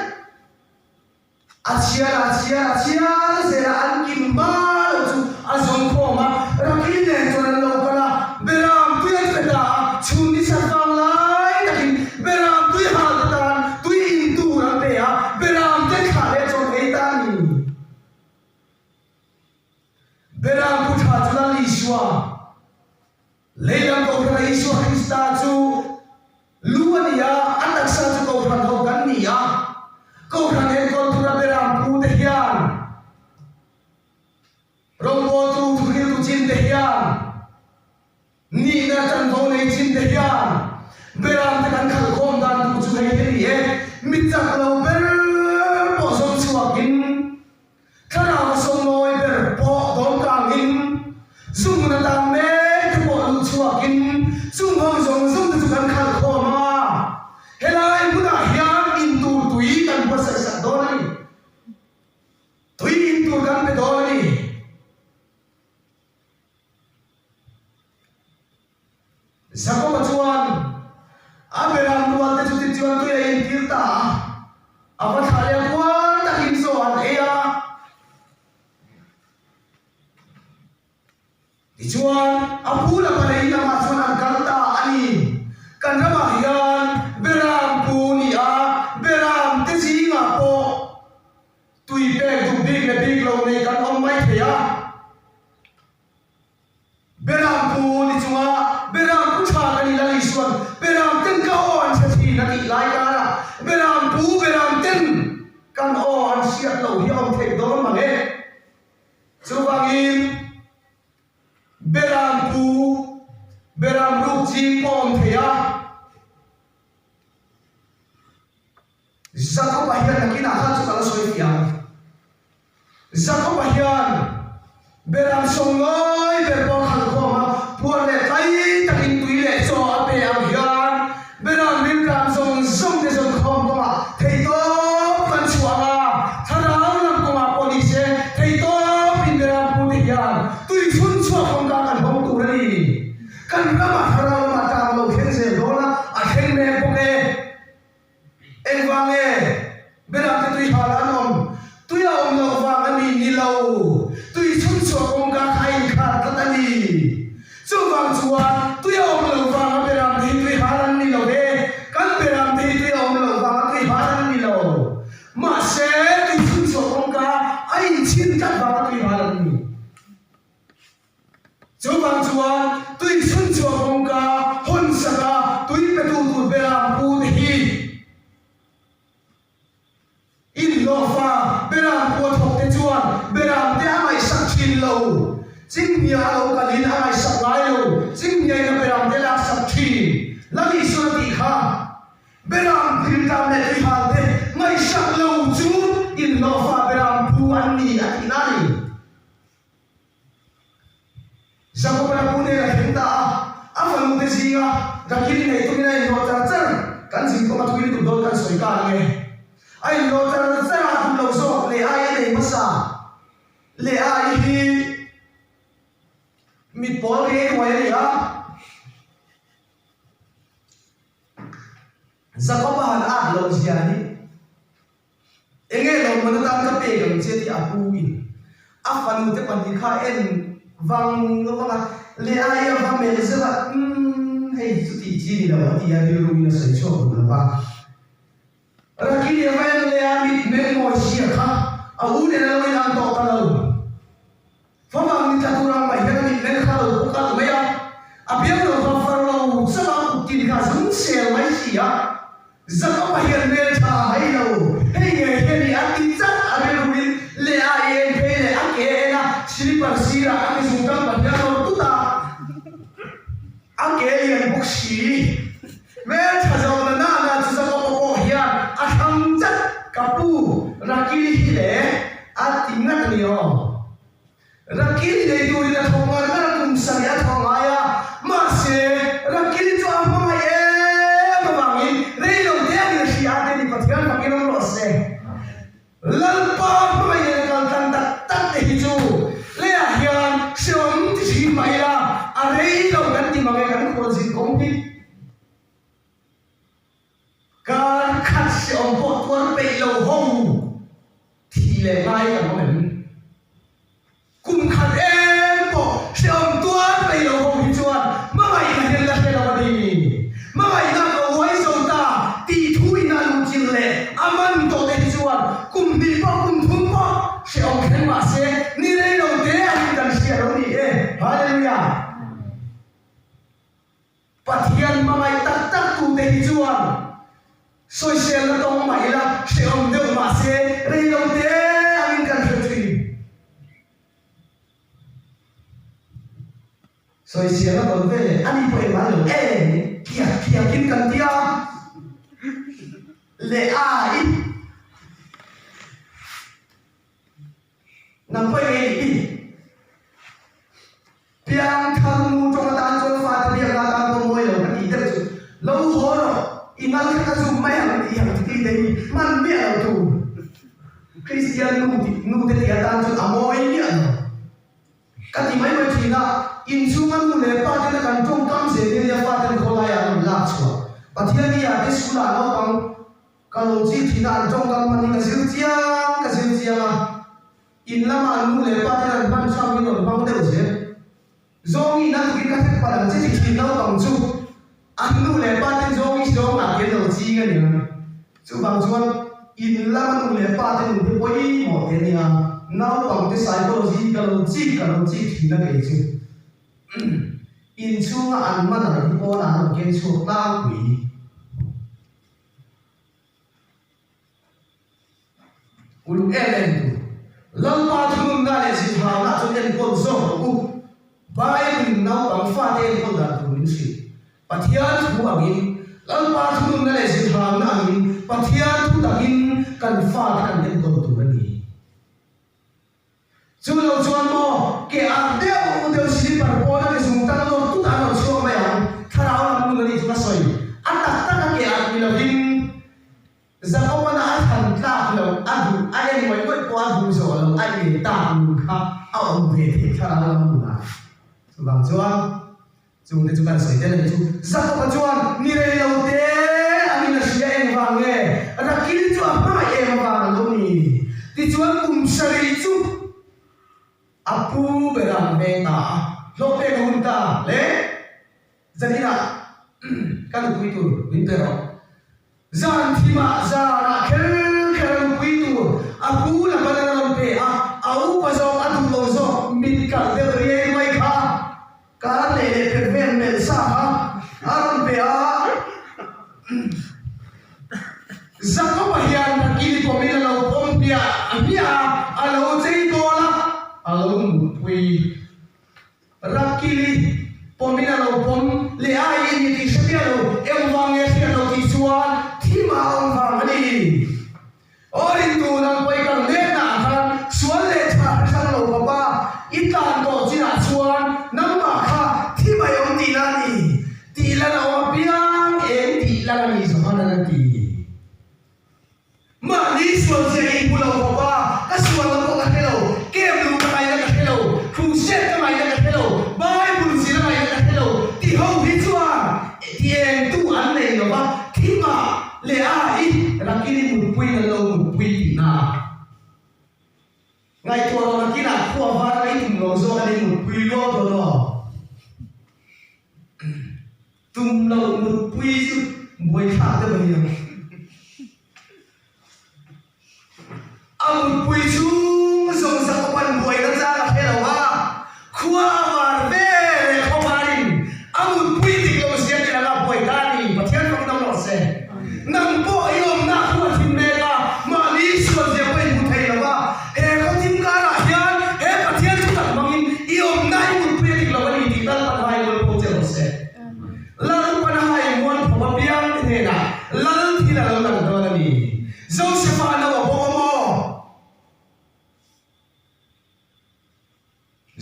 A chhiar a chhiar a chhiar zel a, an kim hma lo chu a zawng khawm a, Rakil nen chuan an lo kal a, beram tui an pe ta a, chhun ni sat vang lai takin beram tui hal te tan tui in tur an pe a, beram te thlah leh chawn ei ta a ni. Beram pu tha chu Lal Isua. Lei lam Kohhrana Isua Krista chu lu a ni a, a taksa chu Kohhran ho kan ni a. Kohhran enkawl tura beram pu te hian, rawngbawltu thuhriltu chin te hian, nihna chanvo nei chin te hian beram te kan khalhkhawm dan tur chu hei hi a ni e, mi chak lo ber pawh zawng chhuakin, Thlarau a sawmnawi ber pawh dawmkangin, zunghmun a tan mek te pawh luh chhuakin chung ho zawng zawng te chu kan khalh khawm a, helai hmunah hian in tur tui kan buatsaih sak dawn a ni. Tui in tur kan pe dawn a ni. Jakoba chuan a beram rual te chu tichuan tui a intir ta a, a va thlah leh a puar takin chaw an ei a. Tichuan a pu lama lei lamah chuan an kal ta a ni. Kan ramah hian beram pu ni a, beram te zingah pawh tui pek duh bik leh bik lo nei kan awm mai thei a. Beram pu ni chunga. Isua'n Beram ten ka aw an hre thin a tih lai karah Beram pu Beram ten kan aw an hriat loh hi a awm theih dawn mang e. Chuvangin Beram pu Beram ruk ching pawh awm thei a. Jakob-a hian nakinah khan chu ka la sawi fiah ang. Jakob-a hian Beram sawmngawi ber pawh a khalh khawm a, puan leh tlai takin tui leh chaw a pe ang hian Beram riltlam zawng zawng te zawn khawm kawngah theihtawp kan chhuah ang a, thlarau lam kawngah pawh ni se theihtawpin Beram pute hian tui chhun chhuak kawngka kan hawng tur a ni. Kan ramah thlarau lamah tang lo thleng zel dawn a, a thleng mek bawk e. Engvang nge Beramte tui hal an awm? Tui a awm loh vang a ni ni lo. Tui chhun chhuah kawngka kha a inkhar tlat a ni. Chuvang chuan tui a awm loh vanga Beramte hi tui hal an ni lo ve. Kan Beramte hi tui a awm loh vanga tui hal an ni lo. Mahse, tui chhun chhuah kawngka a inchhin tlat vanga tui hal an ni. Chuvang chuan tui chhun chhuah kawngka hawn saka tui petu tur Beram pu te hi inhlawhfa Beram pu a thawk te chuan Beram te a ngaihsak thin lo. Chinghnia a lo kalin a ngaihsak ngai lo. Chinghniain a Beram te laksak thin. Lal Isua tih kha Beram thiltlam leh tuihal te ngaihsak lo chu inhlawhfa Beram pu an ni a tihna a ni. Jakob-a pu nen a thleng ta a, a fanute zinga Rakili nei tumin a inhlawh char char, kan zin kawng a thui lutuk dawn kan sawi ka ang e. A inhlawh char char a, a duh lo zawk leh ai a nei hmasa leh ai hi mit pawl ngei ruai a ni a. Jakob-a han at loh zia hi. Enge lawmman atan ka pek ang che tih a pu in a fanu te pahnih kha en vang vang a, leh a i a va melh zeuh a, umm hei chu tih chi ni lo a ti a, rilru in a sawi chhuak duh lo va. Rakili a va en leh a, mit meng mawi sia kha a u nen a lo inang tawh ta lo. Favang ni tla tur ang mai hian a mit meng kha a lo pu kalh mai a, a biang lo kha far lo chauh a kut tin kha zung sel mai si a, Jakob-a hian hmel tha a hai lo, hei ngei hian i a ti chat a rilruin leh a i en phei leh a ke a en a, slipper sirah a ke zung tang pahnih a nawr tut a, a ke lian bawk si. Hmel tha zo na na na chu Jakob-a pawh hian a thlang chat, ka pu Rakili hi le a ti ngat a ni aw. Rakili nei turin a thawk ngar ngar a, kum sarih a thawk ngai a, mahse Rakili chu a hmangaih em avangin rei lo te a ni a hria a ti a ni, Pathian fakin awm rawh se. Lalpa hmangaih leh kal tlang tak tak te hi chu leiah hian hrehawm ti thin mah ila a rei lo kan ti mang e kan khualzin kawng hi kar khat hrehawm pawh tuar peih lo ho thih leh ngai kan awm em? Kum khat em pawh hrehawm tuar peih lo ho hi chuan hmangaihna hian la hre lo a ni. Hmangaihna ka uai zo ta tih thu in a luhchilh leh a man tawh te hi chuan kum hnih pawh kum thum pawh hrehawm thleng mah se ni rei lo te angin kan hria lo ni e. Hallelujah! Pathian hmangaih tak tak tute hi chuan sawiselna tawng mah ila hrehawm deuh mah se rei lo te angin kan hre thin. Sawiselna tawn ve leh ani pawh engmah lo em kiak kiakin kan tia leh a i. Nang pawh engei nih i? Piangthar nu tawng atan chuan fate biakna atan pawh mawi lo ka tih deuh chu lo haw rawh, i ngal kha ka zum mai ang tih ang tih te hi hman miah lo tur. Kristian nu tih nu te tih atan chuan a mawi miah lo. Ka ti mai mai thin a, inchhunga nu leh pa tena kan tawngkam zel hi ania faten khawlaiah an rawn lak chhuah. Pathian ni ah te school ah naupang Ka lo chik thin a, an tawngkam hman hi ka zir chiang ka zir chiang a, in lama an nu leh pa ten an hman chhuak min rawn hmang deuh zel. Zawngi na tukin ka thek palh ang che ti thin naupang chu an nu leh pa ten zawngi zawng ah tian lo ching a ni ang. Chuvang chuan in lama nu leh pa te nun hi pawimawh te a nia, naupang te psychology hi ka lo chik ka lo chik thin a kei chu. Inchhunga an man ang hi pawnah an rawn keng chhuak tlangpui. Uluk em em tur. Lalpa thununna leh zirhaunaah chuan enkawl zawk rawh u. Bible-in naupang fate enkawl dan tur min hrilh. Pathian thu angin, Lalpa thununna leh zirhauna angin Pathian thu takin kan fate kan enkawl tur a ni. Chu lo chuan maw, ke ah deuh deuh slipper pawn a ke zung tan lawk tut an rawn chhuak mai ang, thlarau lam nun a nih chu ka sawi. A tak tak a ke ah ni lovin Jakob-a a thlan tlak loh, a duh, a en ngawih ngawih pawh a duh zawh loh, a in tak nun kha a awm ve thei thlarau lam nunah. Chuvang chuan Chungte chu kan sawi tel a ni chu. Jakob-a chuan ni rei lo te angin a hria engvang nge Rakil chu a hmangaih em avang a lo ni. Tichuan kum sarih chu a pu ber ang veng ta a, hlawh pek a hun ta le. Zaninah ka nupui tur min pe rawh. Zan thimah zanah kher kher a nupui tur a pu Laban a rawn pe a, a upa zawk a duh lo zawk mit kalh deuh riai mai kha kar leh leh pet vel melh sa kha a rawn pe a. Jakob-a hian Rakili pawmin a lo pawm hmiah hmiah a, a lo chei bawl a, a lo mutpui. Rakili pawmin a lo pawm leh a i ni tih hre miah lo, engvang nge hriat lo tih chuan thim a awm vang a ni. Aw rintu nang pawi kal mek ah khan sual leh tha hre hrang lo papa i tlan tawh chinah chuan nangmah kha thim a i awm tihna a ni tih lan a awm apiang eng tih lan a ni Johanan a ti. Mahni sual zia i hmu lo khawp a, ka sualna pawh ka hre lo, camp luh ka ngaihna ka hre lo, crusade ka ngaihna ka hre lo, Bible zir a ngaihna ka hre lo ti ho hi chuan ti eng tu an nei lo va, thimah leh a i rakin i mutpui nan lo mutpui tihna a ngaihtuah rawh nakinah khua var ka i tum lo zawk a ni mutpui luau dawn aw. Tum loh mutpui chu buaithlak deuh a ni ang. A mutpui chhung zawng zawng a pan buaina chang a hre lo a, khua a var ve leh khaw varin a mutpui dik lo zia ti laka buai ta a ni. Pathian fak dam rawh se. Nang pawh i awmna khua thim mek a, mahni sual zia pawh i hmu thei lo a, he khaw thim karah hian he Pathian thu tak hmangin i awmna i mutpui a dik lo a ni tih Lalpan hai mual pho che rawh se. Lalpan hai mual pho apiang te hnenah Lal thil a lo lang dawn a ni. Josefa no a bawk a maw?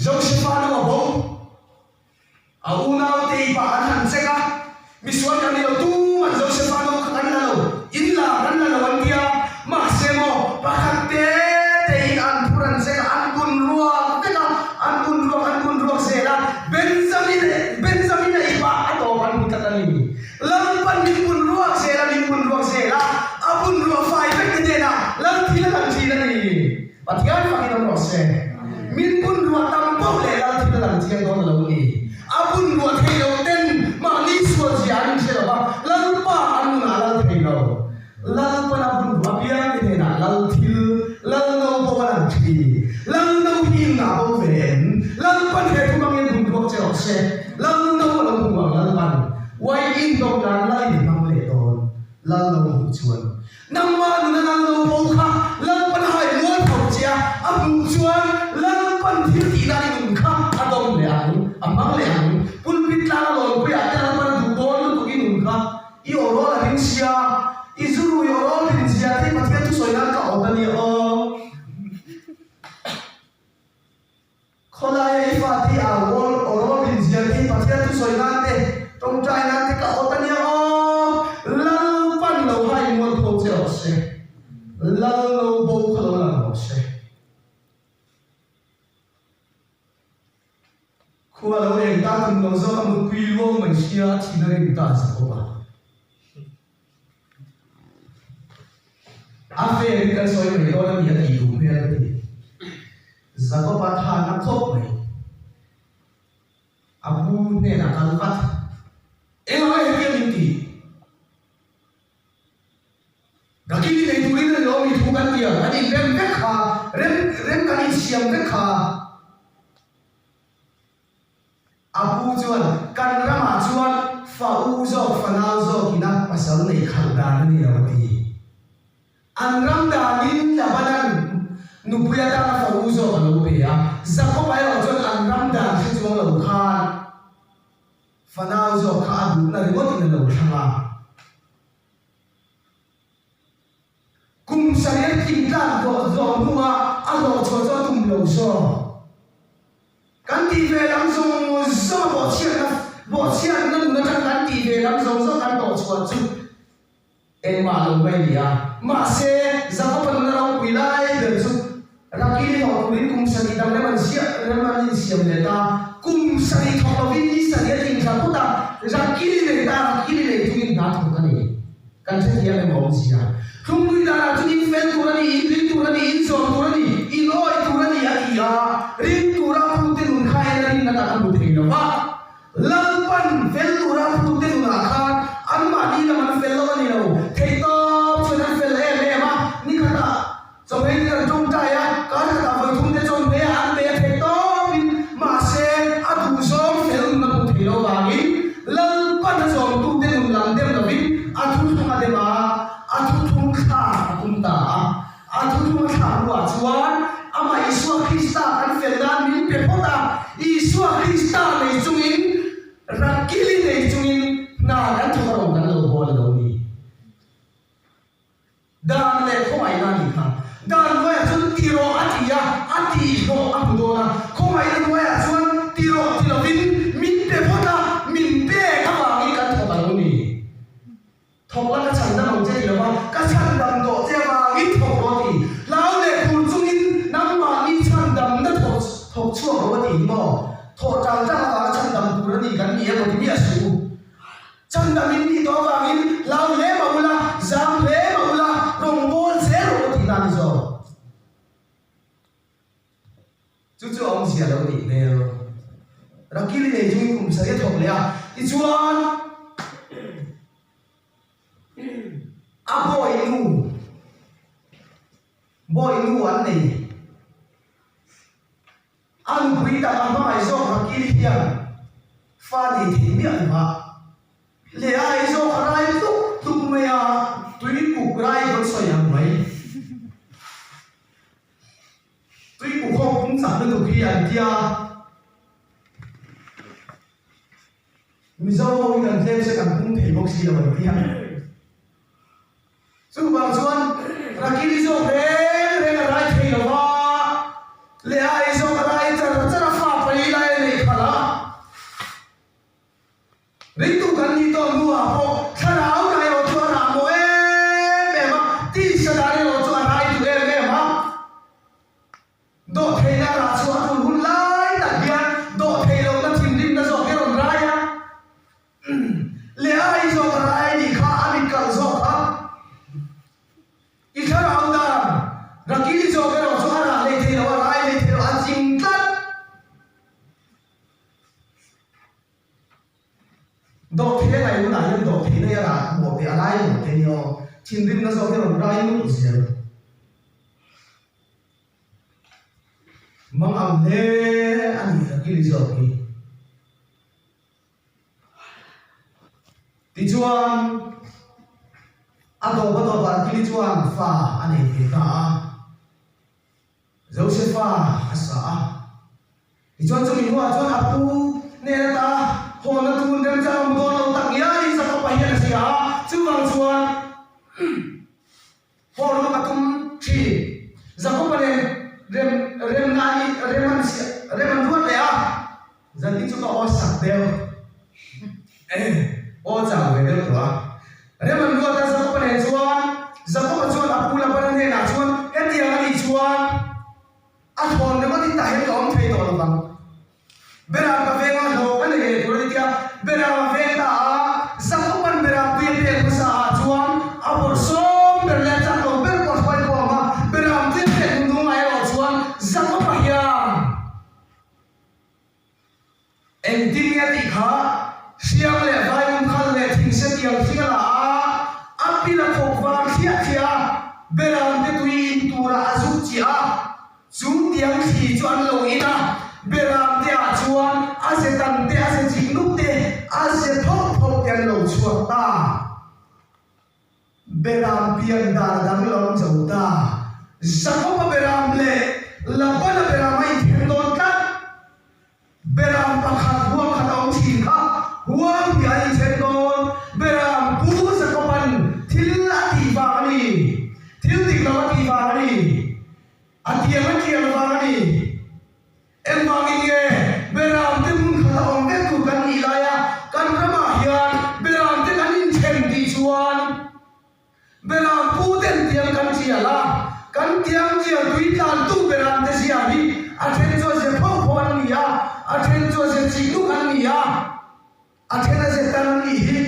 Josefa nu a bo. A unaute i pah an han check a, misual kan ni lo, tuman Josefa nu kha kan la lo, in la kan la lo an ti a, mahse maw pakhat te te in an phur an check a, an bun ruak vek a, an bun ruak an bun ruak zel a, Benjamin Benjamin-a i pah a tawp an hmu tlat a ni. Lalpan min bun ruak zel a, min bun ruak zel a, a bun ruah fai vek te hnenah Lal thil a lang thin a ni. Pathian fakin awm rawh se. Min bunruah tam poh leh lal thil a lang chiang dawn a lo ni. A bunruah thei lo ten mahni sual zia an inhre lo va, Lalpa an nunah a lal thei lo. Lalpan a bunruah apiang te hnenah lal thil, lal no bo a lang thin. Lal no hi inngah bo ve em? Lalpan he thu hmangin bunruak che rawh se. Lal no a lo hmu ang Lalpan. Uai indawm nan lal in hmang leh dawn. Lal no hmuh chuan Nangmah nuna lal lo bo kha Lalpan hai mual tho che a, a hmuh chuan Lalpan thil tih dan i nun kha a dawm leh ang, a hmang leh ang. Pulpit tlang a lawnpuiah te Lalpan a duh dawn lutuk i nun kha i aw rawl a ring sia, i zurui aw rawl rin zia te Pathian thusawi nan ka awt a nia aw. Khawlaia i fate i au awl aw rawl rin zia te Pathian thusawi nan te, tawngtai nan te ka awt a nia aw, Lalpan lo hai mual tho che rawh se, Lal lo bo kha lo lang rawh se. Khua lo eng ta tum lo zawk a mutpui luau mai sia a thin a rim ta sa khawp a. A fair in kan sawi mai dawn a ni a tih duh hmel ka ti. Jakob-a than a khawp mai. A pu hnenah kal vat. Engah nge hetiang min tih? Rakin i nei turin a ni lo mi thu kan ti ang, kan inrem vek kha, rem rem kan insiam vek kha. A pu chuan. fa u zawk, fa nau zawk ina pasal nei khalh dan a ni lo a ti. An ram danin Labanan nupui atana fa u zawk a lo pe a, Jakob-a erawh chuan an ram dan hre chuang lo khan fa nau zawk kha a duhna ringawtin a lo thlang a. Kum sarih a tlak dawh zawh hnuah a hlawhchhuah chu a tum lo zawk. Kan tih ve lam zawng zawng a bawhchhiatna bawhchhiatna nun atang kan tih ve lam zawng zawng kan hlawhchhuah chu engmah lo mai a ni a. Mahse, Jakob-a nuna ropui lai ber chu Rakili hlawh turin kum sarih dang rem an siah rem an insiam leh ta. Kum sarih thawk lovin ni sarih a tlingthla phawt a, Rakili nei ta, Rakili nei chungin hna thawk a ni. Kan hrethiam em awmzia. Thlunglui danah chuan in fel tur a ni, in ring tur a ni, in zawm tur a ni, in awih tur a ni a ti a, ring tura phute nun kha en a rinna tak a hmu thei lo va. Lalpan fel tura phute nunah khan anmahni lam an fel lo a ni lo, theihtawp chuan an fel em em a, nikhatah Chawhmeh te kan tawngtai a, kar khatah vawi thum te chuan hmeiah an pe a theih tawpin mahse a duhzawng fel nun a hmuh theih loh vangin Lalpan a zawmtute nun lam dem lovin a thuthlung a dem a, a thuthlung thlak a tum ta a. A thuthlung a thlak hnuah chuan amah Isua Krista kan fel nan min pe phawt a, Isua Krista nei chungin Rakili nei chungin hna kan thawk a rawn kan lo bawl a lo ni. Dan leh khawngaihna a nih kha. Dan hnuaiah chuan ti rawh a ti a, a tihhlawh a hmu dawn a. Khawngaihna hnuaiah chuan ti rawh ti lovin min pe phawt a, min pek avangin kan thawk a lo ni. Thawk la ka chhandam ang che ti lova, ka chhandam tawh che avangin thawk rawh a ti. Hlau leh phur chungin nangmahni chhandamna thawk thawk chhuak rawh a ti hi maw? Thawh tang tang avanga chhandam tur a ni kan ni emaw ti miah suh u. Chhandam in nih tawh avangin hlau hle mah ula, zam hle mah ula, rawngbâwl zel rawh u tihna a ni zawk. Chu chu a awmzia lo nih hmel. Rakili nei chungin kum sarih a thawk leh a, tichuan a bawihnu, bawihnu an nei. A nupui tak a hmangaih zawk Rakili hian fa nei thei miah lo va, leh a ei zawk a rai tluk tluk mai a, tui kuk rai kan sawi ang mai. Tui kuk ho pung chak lutuk hi an tia. Mizo ho hi kan tlem se kan pung thei bawk si lo an tia. Chuvang chuan Rakili zawk reng reng a rai thei lo va, Leai zawk a rai char char a fa pai lai a neih khalh a. Ringtu kan nih tawh hnuah pawh thlarau rai erawh chu a rah mawh em em a, tisa dan erawh chu a rai duh em em a. Dawhtheihna a rah chhuah tur hun lai tak hian dawhtheihlohna thinrimna zawk hi a rawn rai a. Leh a ei zawk a rai a nih kha a mit kalh zawk a. I thlarau dan Rakili zawk erawh chu a rah hlei thei lo, a rai hlei thei lo, a ching tlat. Dawhthei a ngaih hunah hian dawhtheihna hi a rah mawh teh a rai mawh teh a ni aw. Thinrimna zawk hi a rawn rai nulh zel. Mang ang hle a ni Rakili zawk hi. Tichuan, a tawp a tawpah Rakili chuan fa a nei ve ta a, Josefa a sa a. Tichuan chumi hnuah chuan a pu hnen ata hawnna tun remchang a hmu dawn lo tak ngialin Jakob-a hian a hria a, chuvang chuan Haw rawh a tum thin. Jakob-a nen rem remna hi rem an chhiah rem an ruat leh a, Zani chu ka aw sak deuh aw chau ve deuh tawh a. Rem an ruat a Jakob-a nen chuan Jakob-a chuan a pu Labana hnenah chuan hetiang a nih chuan a thawn ringawt in tah hian ka awm thei tawh lovang. Beram ka veng a, hlawh ka nei leh tur a ni tia Beram a veng ta a, Jakoban Beram tui a pek hmasa ah chuan a bawrh sawm ber leh a chak lo ber pawh a hruai khawm a, Beram tui a pek hnu hnungah erawh chuan Jakoba hian engtin nge a tih kha hriam leh vaium khal leh thingse tiang hring a la a, a pil a khawk var thliah thliah a, Beram te tui in turah a zuk chiah a. Chu tiang thli chu an lo in a, Beram te ah chuan a ze tam te, a ze chik nuk te, a ze phawk phawk te. Beram pian dan a danglam zo ta. Jakob-a beram leh Laban-a beram a inthen dawn tlat. Beram pakhat huang khat a awm thin kha huang tih an inthen dawn. Beram pu Jakob-a'n thil a tih vang a ni. Thil dik lo a tih vang a ni. A tiang a tial vang a ni. Engvangin nge Beramte hmun khat a awm vek tur kan nih laia kan ramah hian Beramte kan inthen tih chuan Beram pu ten tiang kan tial a, kan tiang tial tui tlantu Beramte zia hi a then chu a ze pho pho an ni a, a then chu a ze chih nuk an ni a, a then a ze tan an nih hi.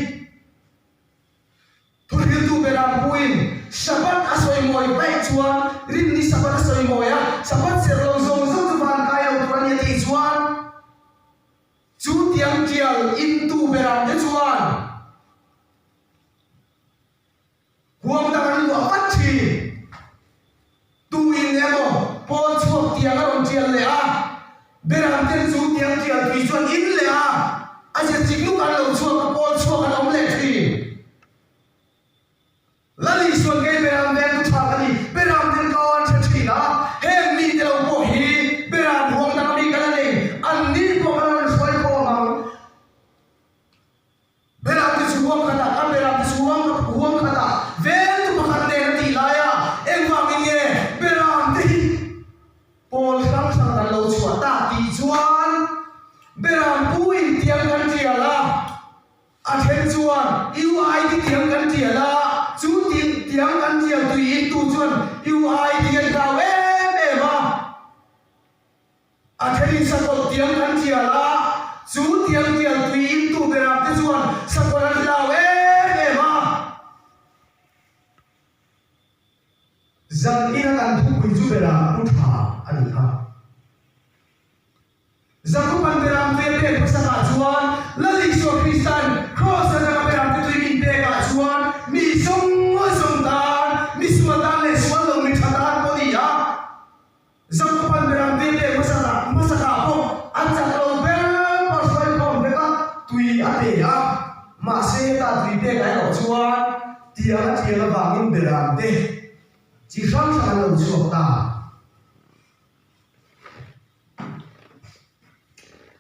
Thuhriltu Beram puin Sabbath a sawimawi paih chuan rinni Sabbath a sawimawi a, Sabbath serh lo zawng zawng chu van kai lo tur a ni a tih chuan chu tiang tial intu Beram te chuan huang dang an luah vat thin. Tu in emaw pawl chhuak tiang a rawn tial leh a, Beram ten chu tiang tial tui chuan in leh a, a zir chik nuk an lo chhuak a, pawl chhuak an awm leh thin. Lal Isuan kei Beram veng tu tha ka ni, Beram ten ka aw an hre thin a, heng mite lo pawh hi Beram huang dang ami ka la nei, an ni pawh ka la rawn hruai khawm ang. Beramte chu huang khatah kan beramte chu huang huang khatah vengtu pakhat nen a tih lai a, engvangin nge beramte hi pawl hrang hrang kan lo chhuah ta tih chuan beram pu in tiang kan tial a, a then chuan UID tiang kan tial a, chu tiang kan tial tui in tu chuan UID an hlau em em a. A thenin sakawlh tiang kan tial a, chu tiang tial tui in tu berah te chuan sakawlh an hlau em em a. Zan ina kan thupui chu berah pu tha a ni kha. Zakupan beram tui a pek hmasakah chuan Lal Isua Kristan Kraws atanga beram te tui min pekah chuan mi zawng zawng tan, mi sual tan leh sual lo mi tha tan pawh a ni a. Zopan beram te pek hmasakah hmasakah pawh a chak lo ber pawh hruai khawm vek a, tui a pe a. Mahse heta tui pek ah erawh chuan tiang a tial avangin beram te chi hrang hrang an lo chhuak ta.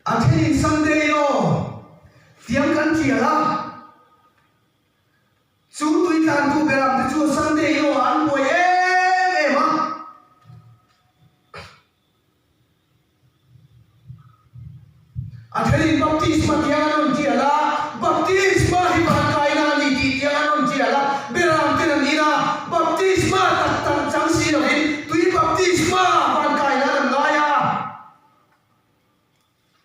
A thenin Sunday law tiang kan tial a. Chu tui tlantu beram te chu Sunday law ah an buai em em a. A thenin baptisma tiang an rawn tial a, baptisma hi van kaina a ni tih tiang an rawn tial a, beram ten an in a, baptisma tak tak chang si lovin tui baptisma van kaina an ngai a.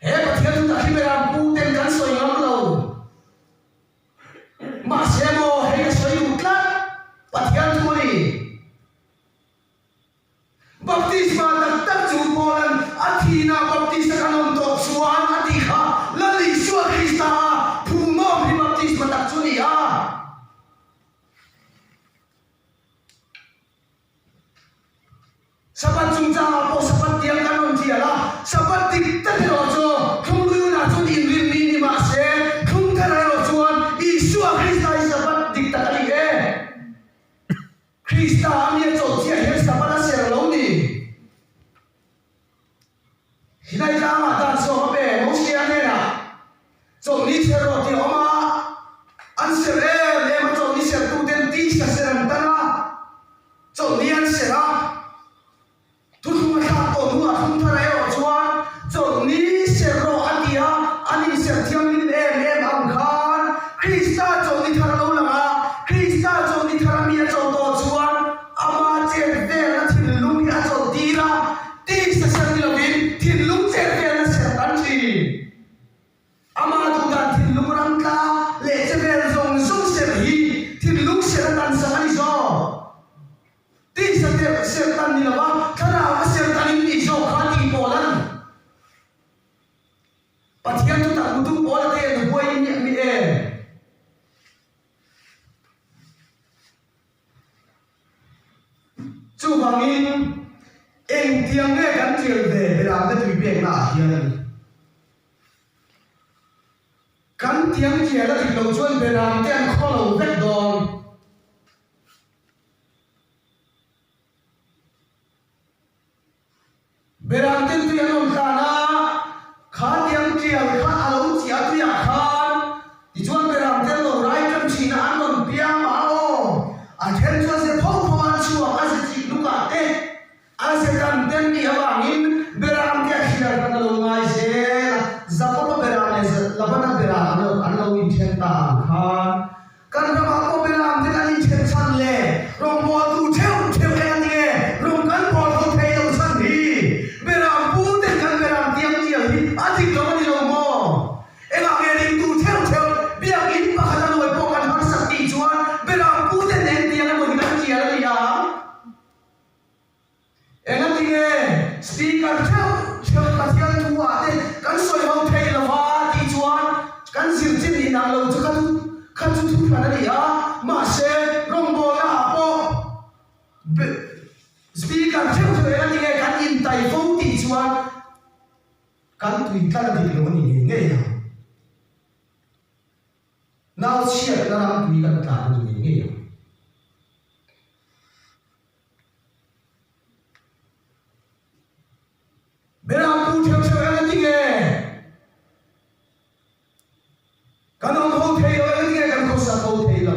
He Pathian chu tak hi beram pu ten kan sawi ngam lo. Mahse maw hei ka sawi duh tlat, Pathian thu a ni. Baptisma tak tak chu Paula'n a thihna baptista kan awm tawh chuan a tih kha Lal Isua Krista a phumawm hi baptisma tak chu a ni a. Sabbath chungchangah pawh Sabbath tiang kan rawn tial a, Sabbath dik tak erawh chu thlunglui hunah chuan inrin ni ni mah se, thlung thar erawh chuan Isua Krista hi Sabbath dik tak a ni e. Krista a mi a chawlh chiah hian Sabbath a ser lo ni. Sinai tlangah dan sawm a pe Mosia hnenah chawlhni ser rawh tih a awm a, an ser em em a, chawlhni sertuten tisa ser an tan a, Chawlhni an serh a, thuthlung a thlak tawh hnuah thlung thar erawh chuan chawlhni serh rawh a ti a, an inserh thianghlim em em ang khan Krista chawlhni thar a lo lang a, Krista chawlhni thar a mi a chawlh tawh chuan ama chet velna thinlung hi a chawlh tir a, tisa serh ni lovin thinlung chet velna serh an thin. Amah duhdan thinlung ramtla leh chevel zawng zawng serh hi thinlung serh a tan sak a ni zawk. Tisa terh serh tan ni lova thlarau a serh tan in nih zawk kha tih pawl an Pathian thutak hmutu pawl a te an huai miah miah em? Chuvangin engtiang nge kan tial ve beramte tui pekna ah hian? Kan tiang tial a dik lo chuan beram te an khaw lo vek dawn. Beram ten tui an rawn tlan a, kha tiang tial kha a lo chiah tuiah khan tichuan beram ten lo rai tan thin a, an rawn piang a aw, a then chuan ze pho pho an chhuak a ze chih lukah te a ze tan ten nih avangin beram te a hriat khan a lo ngai zel a, Jakob-a beram leh Labana beram an lo inthen ta ang khan. Kan ramah pawh Beram te kan inthen chhan leh rawngbawltu theuh theuh eng a ni nge rawng kan bawl ho thei lo chhan hi Beram pu ten kan Beram tiang tial hi a dik lo a ni lo maw? Engah nge ringtu theuh theuh biakinn pakhat a lawi pawh kan harsak tih chuan Beram pu ten eng tiang emaw hi kan tial a ni ang? Engati nge Speaker theuh theuh Pathian thu ah te kan sawi ho thei lo va tih chuan kan zir chin inang lo chu kha chu kha chu thu hran a ni a, mahse rawngbawlna ah pawh Speaker theuh theuh engati nge kan intai fo tih chuan kan tui tlat a dik lo a ni ngei ngei ang. Nau chhiatna ram tui kan tlan a ni ngei ngei ang. Beram pu theuh theuh eng a ti nge? Kan awm ho thei lo eng a ti nge kan khawsak ho thei lo?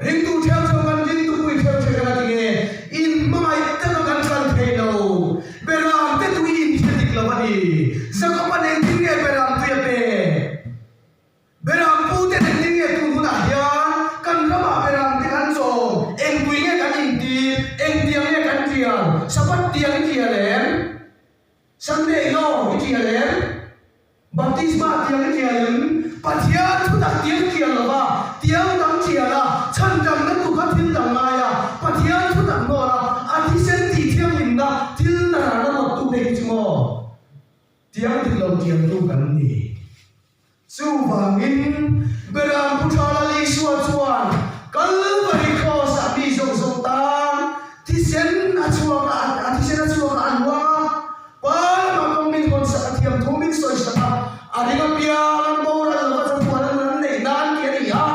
Ringtu theuh theuh kan ringtupui theuh theuh eng a ti nge? In hmangaih taka kan kal thei lo. Beram te tui in thil dik lo a ni. Jakob-a'n engtin nge beram tui a pek? Beram pute engtin nge tun hunah hian kan ramah beram te kan chawm, engpui nge kan intir, engtiang nge kan tial, Sabbath tiang i tial em? Sunday law i tial em? Baptisma tiang i tial em? Pathian thutak tiang i tial lova, tiang dang tial a, chhandamna tu kha thil dang ngai a, Pathian thutak nawl a, a thisen tih thianghlimna thil narana rawttute hi chu maw tiang dik lo tialtu kan ni. Chuvangin, Beram Pu Tha Lal Isua chuan Kalvari Kraws-ah mi zawng zawng tan thisen a chhuak a, a thisen a chhuak a, a luang a, Pa lamah kawng min hawnsak a thiam thu min sawisak a, a ring apiang an boral lova chatuan an an neih nan tih a ni a.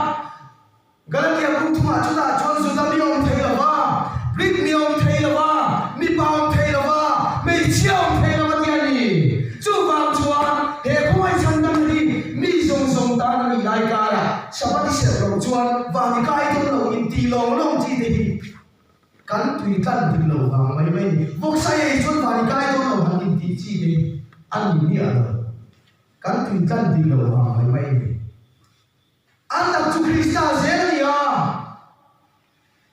Galatia bung thumah chutah chuan Juda mi awm thei lo va, Greek mi awm thei lo va, mipa awm thei lo va, hmeichhia awm thei lo va ti a ni. Chuvang chuan he khawngaih chhandam hi mi zawng zawng tan a nih lai karah Sabbath i serh loh chuan van i kai dawn lo intih lawng lawng chi te hi kan tui tlan dik lo vang mai mai ni. Vawksa ei chuan van i kai dawn lo han intih chi te hi a ni miah lo. Kan tui tlan dik lo vang mai mai ni. An tak chu Krista zel a ni a,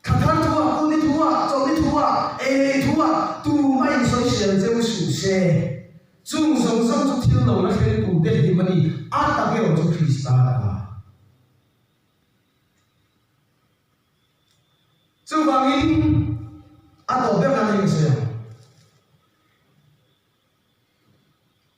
thla thar thuah, kutni thuah, chawlhni thuah, ei ei thuah tumah insawisel cheu suh se. Chung zawng zawng chu thil lo la thleng turte hlim a ni, a tak erawh chu Krista a ta. Chuvangin a tawp ber nan hei ka sawi ang.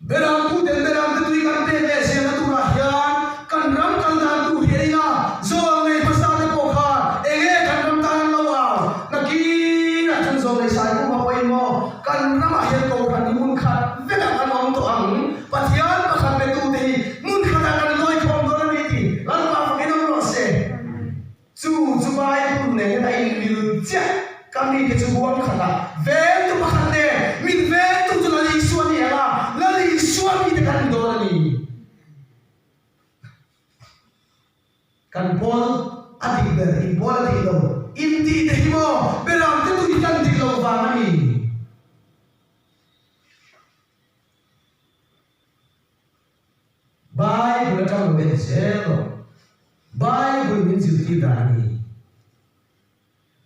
Beram puten beram te tui kan pek leh siamna turah hian kan ram kal dan tur hi a ni a, zawl nei hmasa te pawh khan eng nge kan ram tan an lo au? Nakinah chuan zawl nei sai pum a pawhin maw kan ramah hian kohhran hi hmun khat vekah kan awm tawh ang, Pathian pakhat betute hi hmun khatah kan lawi khawm dawn a ni tih Lalpa fakin awm rawh se. Chu chu Bible nen hian a inmil chiah. Ka mite chu huang khatah ventu pakhat nen min ventu chu Lal Isua ni ang a, Lal Isua mite kan ni dawn a ni. Kan pawl a dik ber, in pawl a dik lo, in tih te hi maw beram te tui kan dik loh vang a ni. Bible atang lo en zel rawh. Bible min zirtir dan a ni.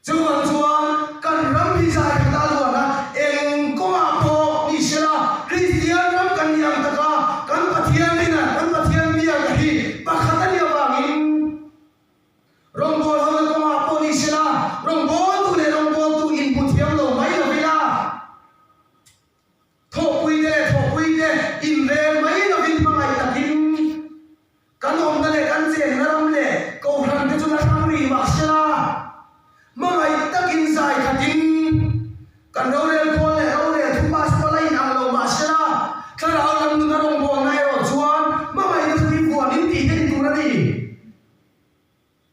Chuvang chuan kan ram hi zai khat a luan a, eng kawngah pawh ni sela Kristian ram kan ni ang taka kan Pathian rinah kan Pathian biak hi pakhat a nih avangin rawngbâwl hona kawngah pawh ni sela rawngbâwltu leh rawngbâwltu inhmu thiam lo mai lovin a, Thawhpuite leh thawhpuite inrel mai lovin hmangaih takin kan awmna leh kan chenna ram leh kohhran te chu la hrang rih mah sela, hmangaih takin zai khatin kan rorel khawl leh rorel thu pastor la inang lo mah sela, thlarau lam nuna rawngbawlna erawh chuan hmangaihna thu hi vuanin tih theih tur a ni.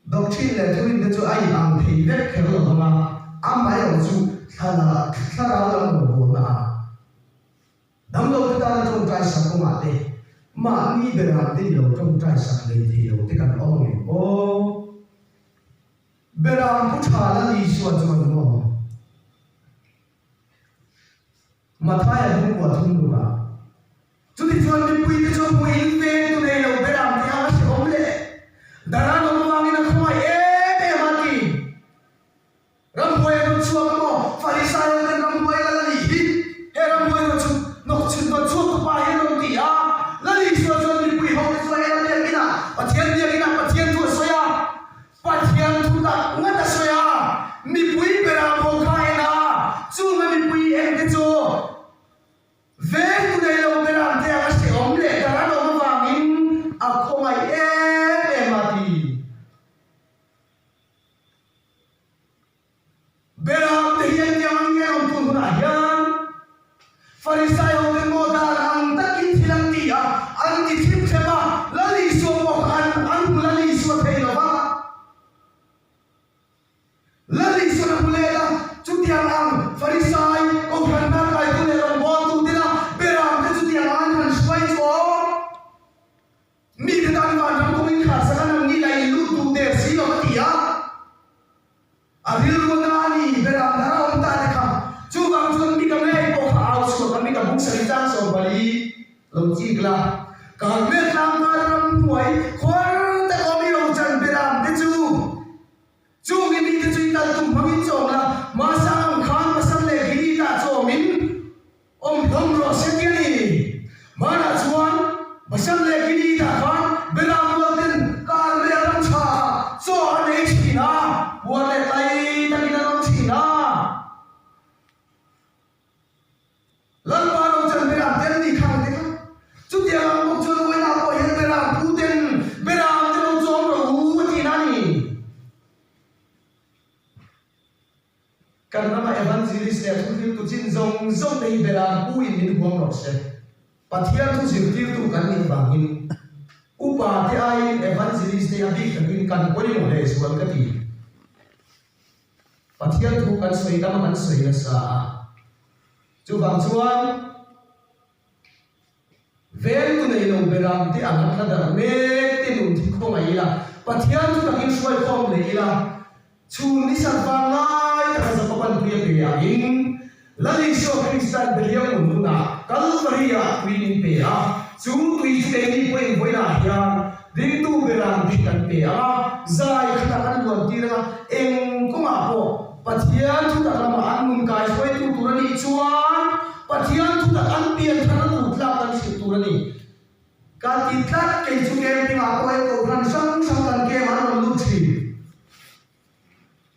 Doctrine leh thurin te chu a inang thei vek kher lo vang a, amaherawh chu. Thlarau lam rawngbawlna ah damlo te tana tawngtai sak kawngah te mahni beram te ni lo tawngtai sak lei thei lo te kan awm ang em aw? Beram pu tha Lal Isua chuan maw? Mathaia bungkua thum rukah Chutichuan mipuite chu hmuin veng tu nei lo beram te ang a hrehawm leh daran awm avangin a khawngaih em em a ti. Ramhuai a rawn chhuak a maw? Farisai ho ten ramhuai lal a nih hi, he ramhuai rawh chu nawk chhun rawn chhuak tu pa hi an rawn ti a. Lal Isua chuan mipui ho te chu a en a biakin ah, Pathian biakin ah Pathian thu a sawi a, Pathian thu tak ngat a sawi a, mipui beram ho kha a en a, chunga mipui en te chu Veng tu nei lo beram te anga hrehawm leh dar an awm avangin a khawngaih em em a ti. Beram te hi engtiang ang nge awm tun hunah hian Farisai ho ten maw dan ang takin thil an ti a, an ti thlip thlep a, Lal Isua pawh kha an an hmu Lal Isua thei lo va. Lal Isuan a hmu let a, chutiang ang Farisai, Kohhran hna kaitu leh rawngbawltu tena beram te chutiang ang an han hruai chu aw. Mite tan vanram kawng in khar sak a nang ni la in lut duh der si lo a ti a. A rilru na a ni, beram thar a awm ta te kha. Chuvang chuan mi ka ngei pawh kha au chhuak a, mi ka bung sarih chang 14 lo chik la. Karmel tlangval ramhnuai khuar tak awm i rochan beram te chu Chung i mite chu i kal tum hmangin chawm la, Masa ang khan pasal leh Gilead-ah chawmin awm hlawm rawh se ti a ni. Hmanah chuan pasal leh Gilead-ah khan Beram rualten Karmel ram thaah chaw an ei thin a, puar leh tlai takin an awm thin a. Lalpa lo chuan Beram te an nih kha ang te kha. Chutiang ang bawk chuan Uaina pawh hian Beram pu ten Beram te lo chawm rawh u a tih na a ni. Kan rama Evangelist leh thuhriltu chin zawng zawng te hi Beram pu in min huam rawh se. Pathian thu zirtirtu kan nih vangin upa te aiin Evangelist te a bik takin kan pawimawh lehzual ka ti. Pathian thu kan sawi tam a kan sawi nasa a, chuvang chuan vengtu nei lo beram te ang a tla darh mek te nun thi khawngaih ila, Pathian thu takin hruai khawm leh ila, chhun ni sat vang lai taka Jakoban tui a pe angin Lal Isua Krista'n Bethlehem hmun hunah Kalvari-ah tui min pe a, chu tui chu keini pawhin vawiinah hian ringtu beram hi kan pe ang a, zai khatah kan luan tir ang a, eng kawngah pawh Pathian thutak lamah an nun kaihruaitu tur a nih chuan Pathian thutak an pian tharna tur tlak kan hrilh tur a ni. Ka ti tlat, kei chu camping-ah pawh hei kohhran hrang hrang kan camp an rawn lut thin.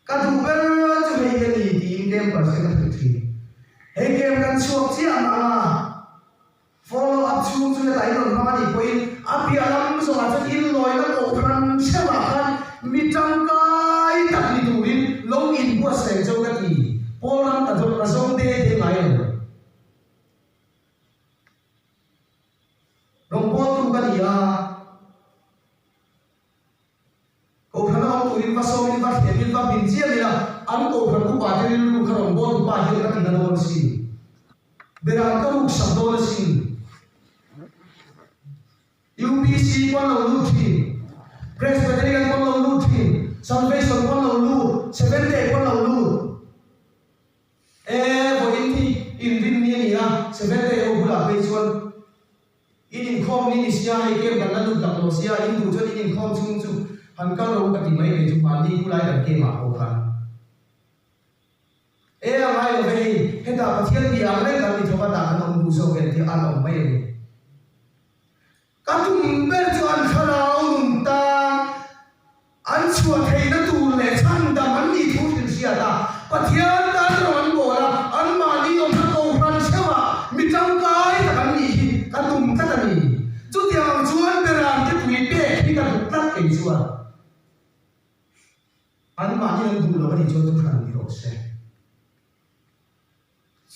Ka duh ber chu hei hi a ni tiin campers te ka hrilh thin. Hei camp kan chhuak chiah ang ang a, follow up chhung chu hetah in rawn hmang a nih pawhin a piah lam zawngah chuan inlawina kohhran hreuhah khan mi tangkai tak ni turin lo inbuatsaih cheu ka ti. Pawl ram ka ka zawng de de ngai lo. Rawngbawltu ka ni a. Kohhran a awm turin va sawmin va thlemin va hmin chiam ila, an kohhran upa te rilru kha rawn bawl upa hian ka ti na dawn asin. Beram ka ruk sak dawn asin. UPC pawn lo lut thin, Presbyterian pawn lo lut thin, Salvation pawn lo lut, Seventh Day pawn lo lut. E, vawiin hi inrinni a ni a, Seventh Day ho bulah phei chuan In inkhawm ni ni sia, hei kem kan la lut tak lo sia, in duh chuan in inkhawm chhung chu han kal ro ka ti mai kei chu mahni khulai kan kem ah pawh khan e a ngai lo ve hei, hetah Pathian bia ang reng kan ni tho va tah kan awm duh zawk em tih an awm mai a ni. Ka tum ber chu an thlarau nun tang An chhuah theihna tur leh chhandam an nih thu hrilh hriat a, Pathian tan rawng an bawl a, anmahni awmna kohhran theuhah mi tangkai tak an nih hi ka tum tlat a ni. Chutiang ang chuan beram te tui pek hi ka duh tlat kei chuan. Anmahni an duh lo a nih chuan thuhran ni rawh se.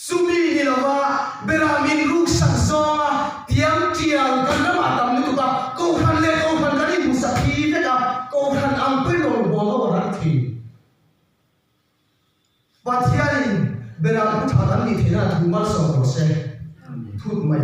Chumi ni lova beram in ruksak zawnga tiang tial kan ramah tam lutuk a, kohhran leh kohhran kan inhmusak hi vek a, kohhran ang pawhin rawn bawl ho a har thin. Pathianin.
Kan tih theihna thu malsawm rawh se. Thut mai.